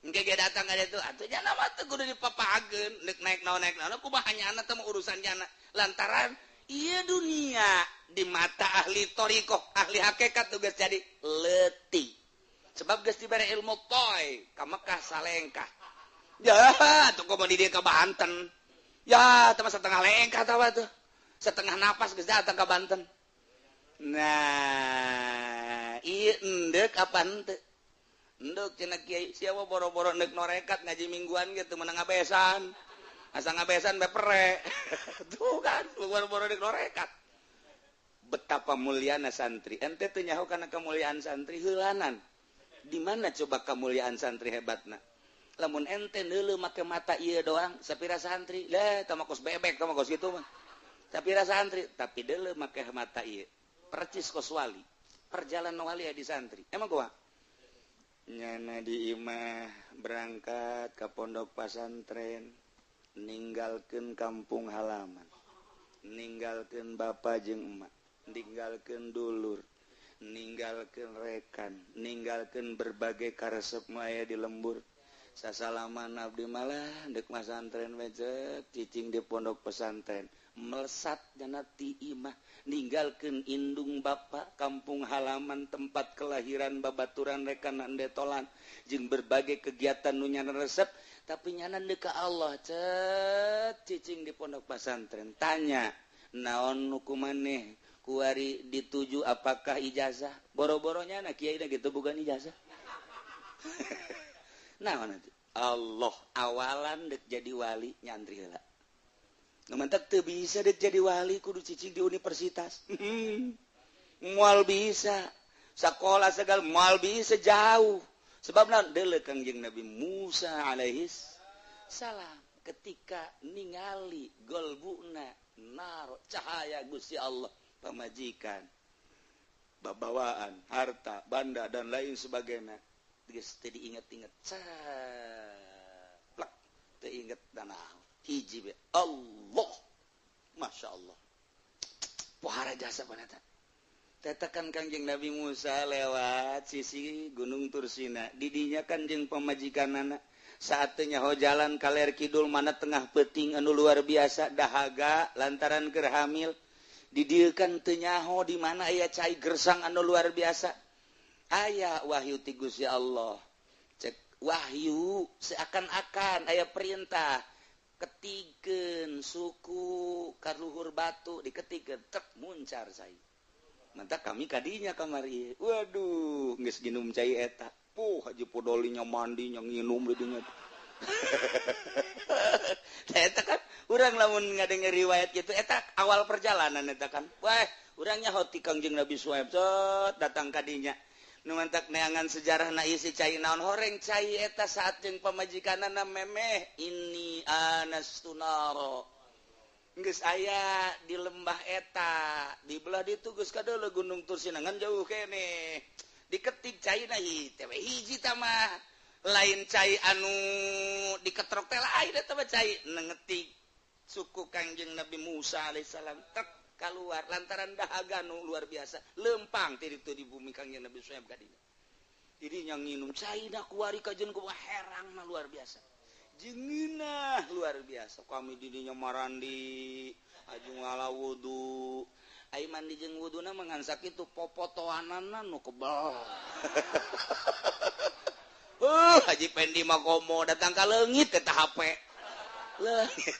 Engke ge datang ka ditu, atuh nya mah teu kudu dipapageun, deuk naik naon kumaha nyana teh urusan nyana. Lantaran ieu dunia di mata ahli thariqah, ahli hakikat tuh geus jadi leutik. Sebab geus dibere ilmu toy ka Mekah salengkah. Ya, tuh komo di dieu ka Banten. Ya, teh setengah lengkah tah tuh. Setengah napas geus datang ka Banten. Nah, ieu endek apa henteu? Endek cenah kiai, siapa boro-boro endek norekat ngaji mingguan gitu menang ngabesan. Asa ngabesan bepere. Tuh kan, boro-boro endek norekat. Betapa muliana santri. Ente teu nyaho kana kemuliaan santri heulanan. Di mana coba kemuliaan santri hebatna? Lamun ente neuleuh make mata ieu doang, sapira santri, lah tah kos bebek tah kos kitu mah. Sapira santri, tapi deuleuh make mata ieu. Percis kos wali, perjalanan wali di santri. Emang gua nyana di imah berangkat ke pondok pesantren, ninggalkeun kampung halaman, ninggalkeun bapak jeung emak, ninggalkeun dulur, ninggalkeun rekan, ninggalkeun berbagai karesep maya di lembur. Sasalaman abdi malah deuk masantren we cicing di pondok pesantren. Melesat jana ti imah, ninggalkeun indung bapa, kampung halaman, tempat kelahiran, babaturan, rekanan detolan, jeung berbagai kegiatan nu nyana resep, tapi nyana deuk ka Allah cet cicing di pondok pesantren. Tanya, naon nu kumaneh kuari dituju apakah ijazah? Boro-boro nyana kiai da gitu bukan ijazah. Naon atuh? Allah awalan deuk jadi wali nyantri heula. Nu mantak teu bisa dek jadi wali kudu cicing di universitas. Moal bisa. Sakola segala moal bisa jauh. Sebab naon deuleu Kangjeng Nabi Musa alaihis salam ketika ningali golbuna nar cahaya Gusti Allah, pamajikan, babawaan, harta, banda dan lain sebagainya. Geus teu diinget-inget. Plek teu inget danaon. Hiji be Allah, Masya Allah, pohara jasa panata. Tetakan Kangjeng Nabi Musa lewat sisi Gunung Tursina, didinya kanjeng pamajikanana saatnya ho jalan kaler kidul mana tengah peting anu luar biasa dahaga lantaran keur hamil. Didieukan teu nyaho di mana aya cai gersang anu luar biasa. Aya wahyu ti Gusti Allah. Cek wahyu seakan-akan aya perintah. Ketikeun suku kaluhur batu diketikeun tek muncar cai. Mantap kami kadinya kamari. Waduh, geus nginum cai eta. Puh, haji podolinya mandinya nginum di dinya. Nah, eta kan urang lamun ngadenger riwayat gitu eta awal perjalanan eta kan. Wah, urang nyaho ti Kangjeng Nabi Suhaib sot datang kadinya. Nu mantak neangan sejarah na isi cai naon horeng cai eta saat jeung pamajikanana memeh ini anastunaro. Geus aya di lembah eta, di belah ditu geus kadeuleu Gunung Tursina ngan jauh keneh. Diketik cai na teh hiji tah mah lain cai anu diketrok teh lain eta mah cai nengetik suku Kangjeng Nabi Musa alaihissalam tek keluar lantaran dahaga nu luar biasa lempang ti ditu di bumi Kangjeng Nabi Suhaib kadinya. Jadi yang nginum cai da kuari kajeun kumaha herangna luar biasa. Jengeunah luar biasa. Kami didinya marandi, aju ngala wudu. Ai mandi jeung wuduna mah ngan sakitu popotoanana nu kebel. Haji Pendi mah komo datang ka leungit eta HP. Leungit.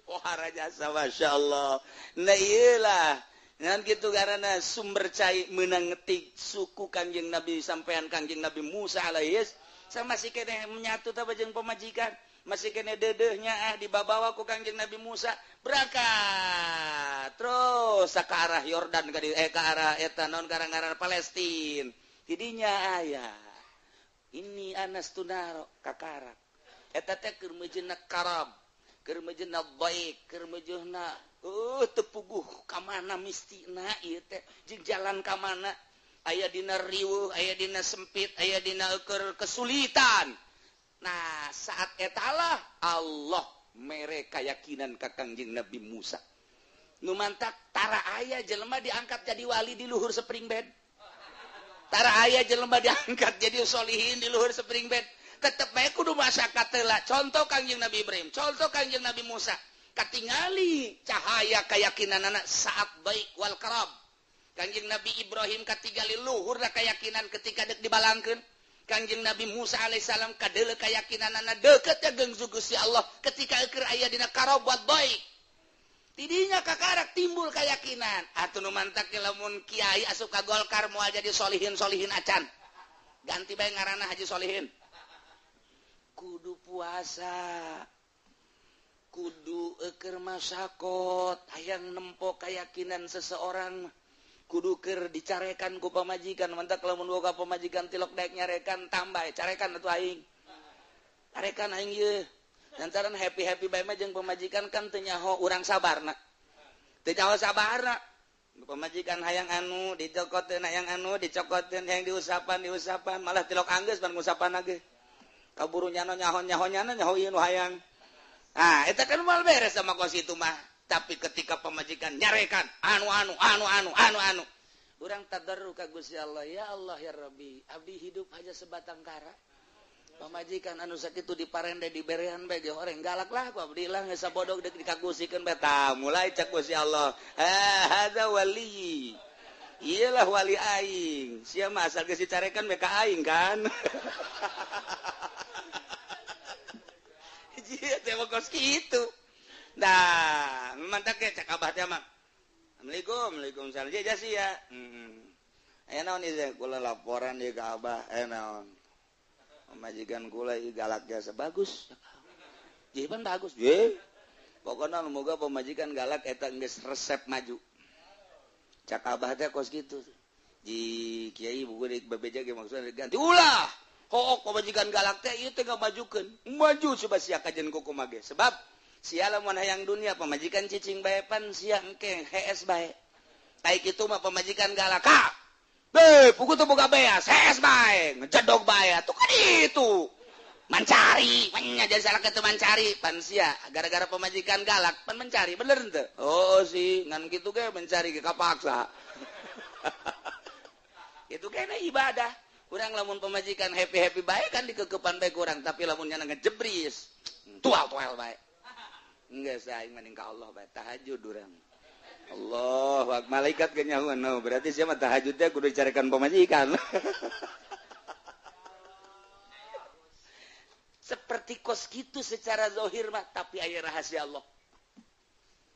Pohara jasa Masya Allah. Nah iyalah ngan gitu karena sumber cai menang ngetik suku Kangjeng Nabi sampean Kangjeng Nabi Musa alaihis sama si kene menyatu tah jeung pamajikan. Masih kene dedehnya ah dibabawa ku Kangjeng Nabi Musa berangkat terus ke arah Yordan ke arah eta naon karang-karang Palestina. Tidinya aya ini Anas Tunaro kakarak eta teh keur meujeuhna karab, keur meujeuhna baik, keur meujeuhna teu puguh ka mana mistina ieu teh jeung jalan ka mana, aya dina riweuh, aya dina sempit, aya dina keur kesulitan. Nah saat etalah Allah mere keyakinan ka Kangjeng Nabi Musa. Nu mantak tara aya jelema diangkat jadi wali di luhur spring bed. Tara aya jelema diangkat jadi solihin di luhur spring bed. Tetep bae kudu masyarakat heula. Contoh Kangjeng Nabi Ibrahim, contoh Kangjeng Nabi Musa. Katingali cahaya keyakinanana saat baik wal karab. Kangjeng Nabi Ibrahim katingali luhurna keyakinan ketika dek dibalangkeun. Kangjeng Nabi Musa alaihissalam kadeuleu keyakinanana deukeut jeung Gusti Allah ketika keur aya dina karab buat baik. Tidinya kakarak timbul keyakinan. Atuh nu mantak lamun kiai asup ka Golkar moal jadi solihin-solihin acan. Ganti bae ngaranna Haji Solihin. Kudu puasa. Kudu keur masakot hayang nempo keyakinan seseorang. Kudu keur dicarekan ku pamajikan, mantak lamun boga pamajikan tilok daek nyarekan tambah carekan atuh aing. Carekan aing ieu. Lantaran happy-happy bae mah jeung pamajikan kan teu nyaho urang sabarna. Teu nyaho sabarna. Pamajikan hayang anu dicokoteun, hayang anu dicokoteun, hayang diusapan diusapan, malah tilok anggeus pan ngusapan ge. Kaburu nyano nyaho-nyaho nyana nyaho ieu nu hayang. Ah, eta kan moal beres sama kos itu mah. Tapi ketika pemajikan nyarekan anu anu anu anu anu anu, urang tadarru ka Gusti Allah, ya Allah ya Rabbi, abdi hidup aja sebatang kara. Pamajikan anu sakitu diparende diberean bae ge horeng galak lah ku abdi lah geus sabodog deuk dikagusikeun bae. Tah mulai cak Gusti Allah, ha hadza wali. Iyalah wali aing. Sia mah asal geus dicarekan bae ka aing kan. Ieu teh kos kitu. Nah, mantak ge cak abah teh mah. Assalamualaikum, waalaikumsalam. Ja sia. Aya naon ieu kula laporan ieu ka abah, aya naon. Pamajikan kula ieu galak jasa bagus. Jiban bagus. Ye. Pokona moga pamajikan galak eta geus resep maju. Cak abah teh kos kitu. Ji kiai buku deuk bebeja ge maksudna ganti ulah. Hook pamajikan galak teh ieu teh ngamajukeun. Maju coba sia kajen kumaha ge. Sebab sia lamun hayang dunia pamajikan cicing bae pan sia engke hees bae. Ai kitu mah pamajikan galak. Ka. Be, pugu teu boga beas, hees bae, ngejedog bae atuh kan itu. Mencari, nya jadi salah kitu mencari pan sia gara-gara pamajikan galak pan mencari bener henteu? Oh sih, ngan kitu ge mencari ge kapaksa. Itu kena ibadah. Urang lamun pamajikan happy-happy bae kan dikekepan bae kurang, tapi lamun nya ngejebris, tual-tual bae. Enggak saya mending ka Allah bae tahajud urang. Allah, malaikat ge nyahoan. No, berarti sia mah tahajud teh kudu dicarekan pamajikan. Seperti kos kitu secara zahir mah, tapi aya rahasia Allah.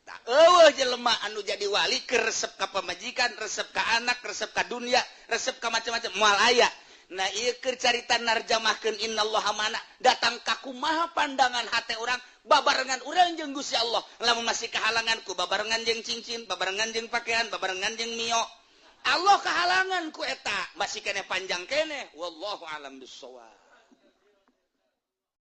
Tak eueuh jelema anu jadi wali keur resep ka pamajikan, resep ka anak, resep ka dunia, resep ka macam-macam moal aya. Nah ieu keur carita narjamahkeun innallaha mana datang ka kumaha pandangan hate urang babarengan urang jeung Gusti Allah. Lamun masih kahalangan ku babarengan jeung cincin, babarengan jeung pakaian, babarengan jeung mio. Allah kahalangan ku eta masih keneh panjang keneh. Wallahu alam bissawab.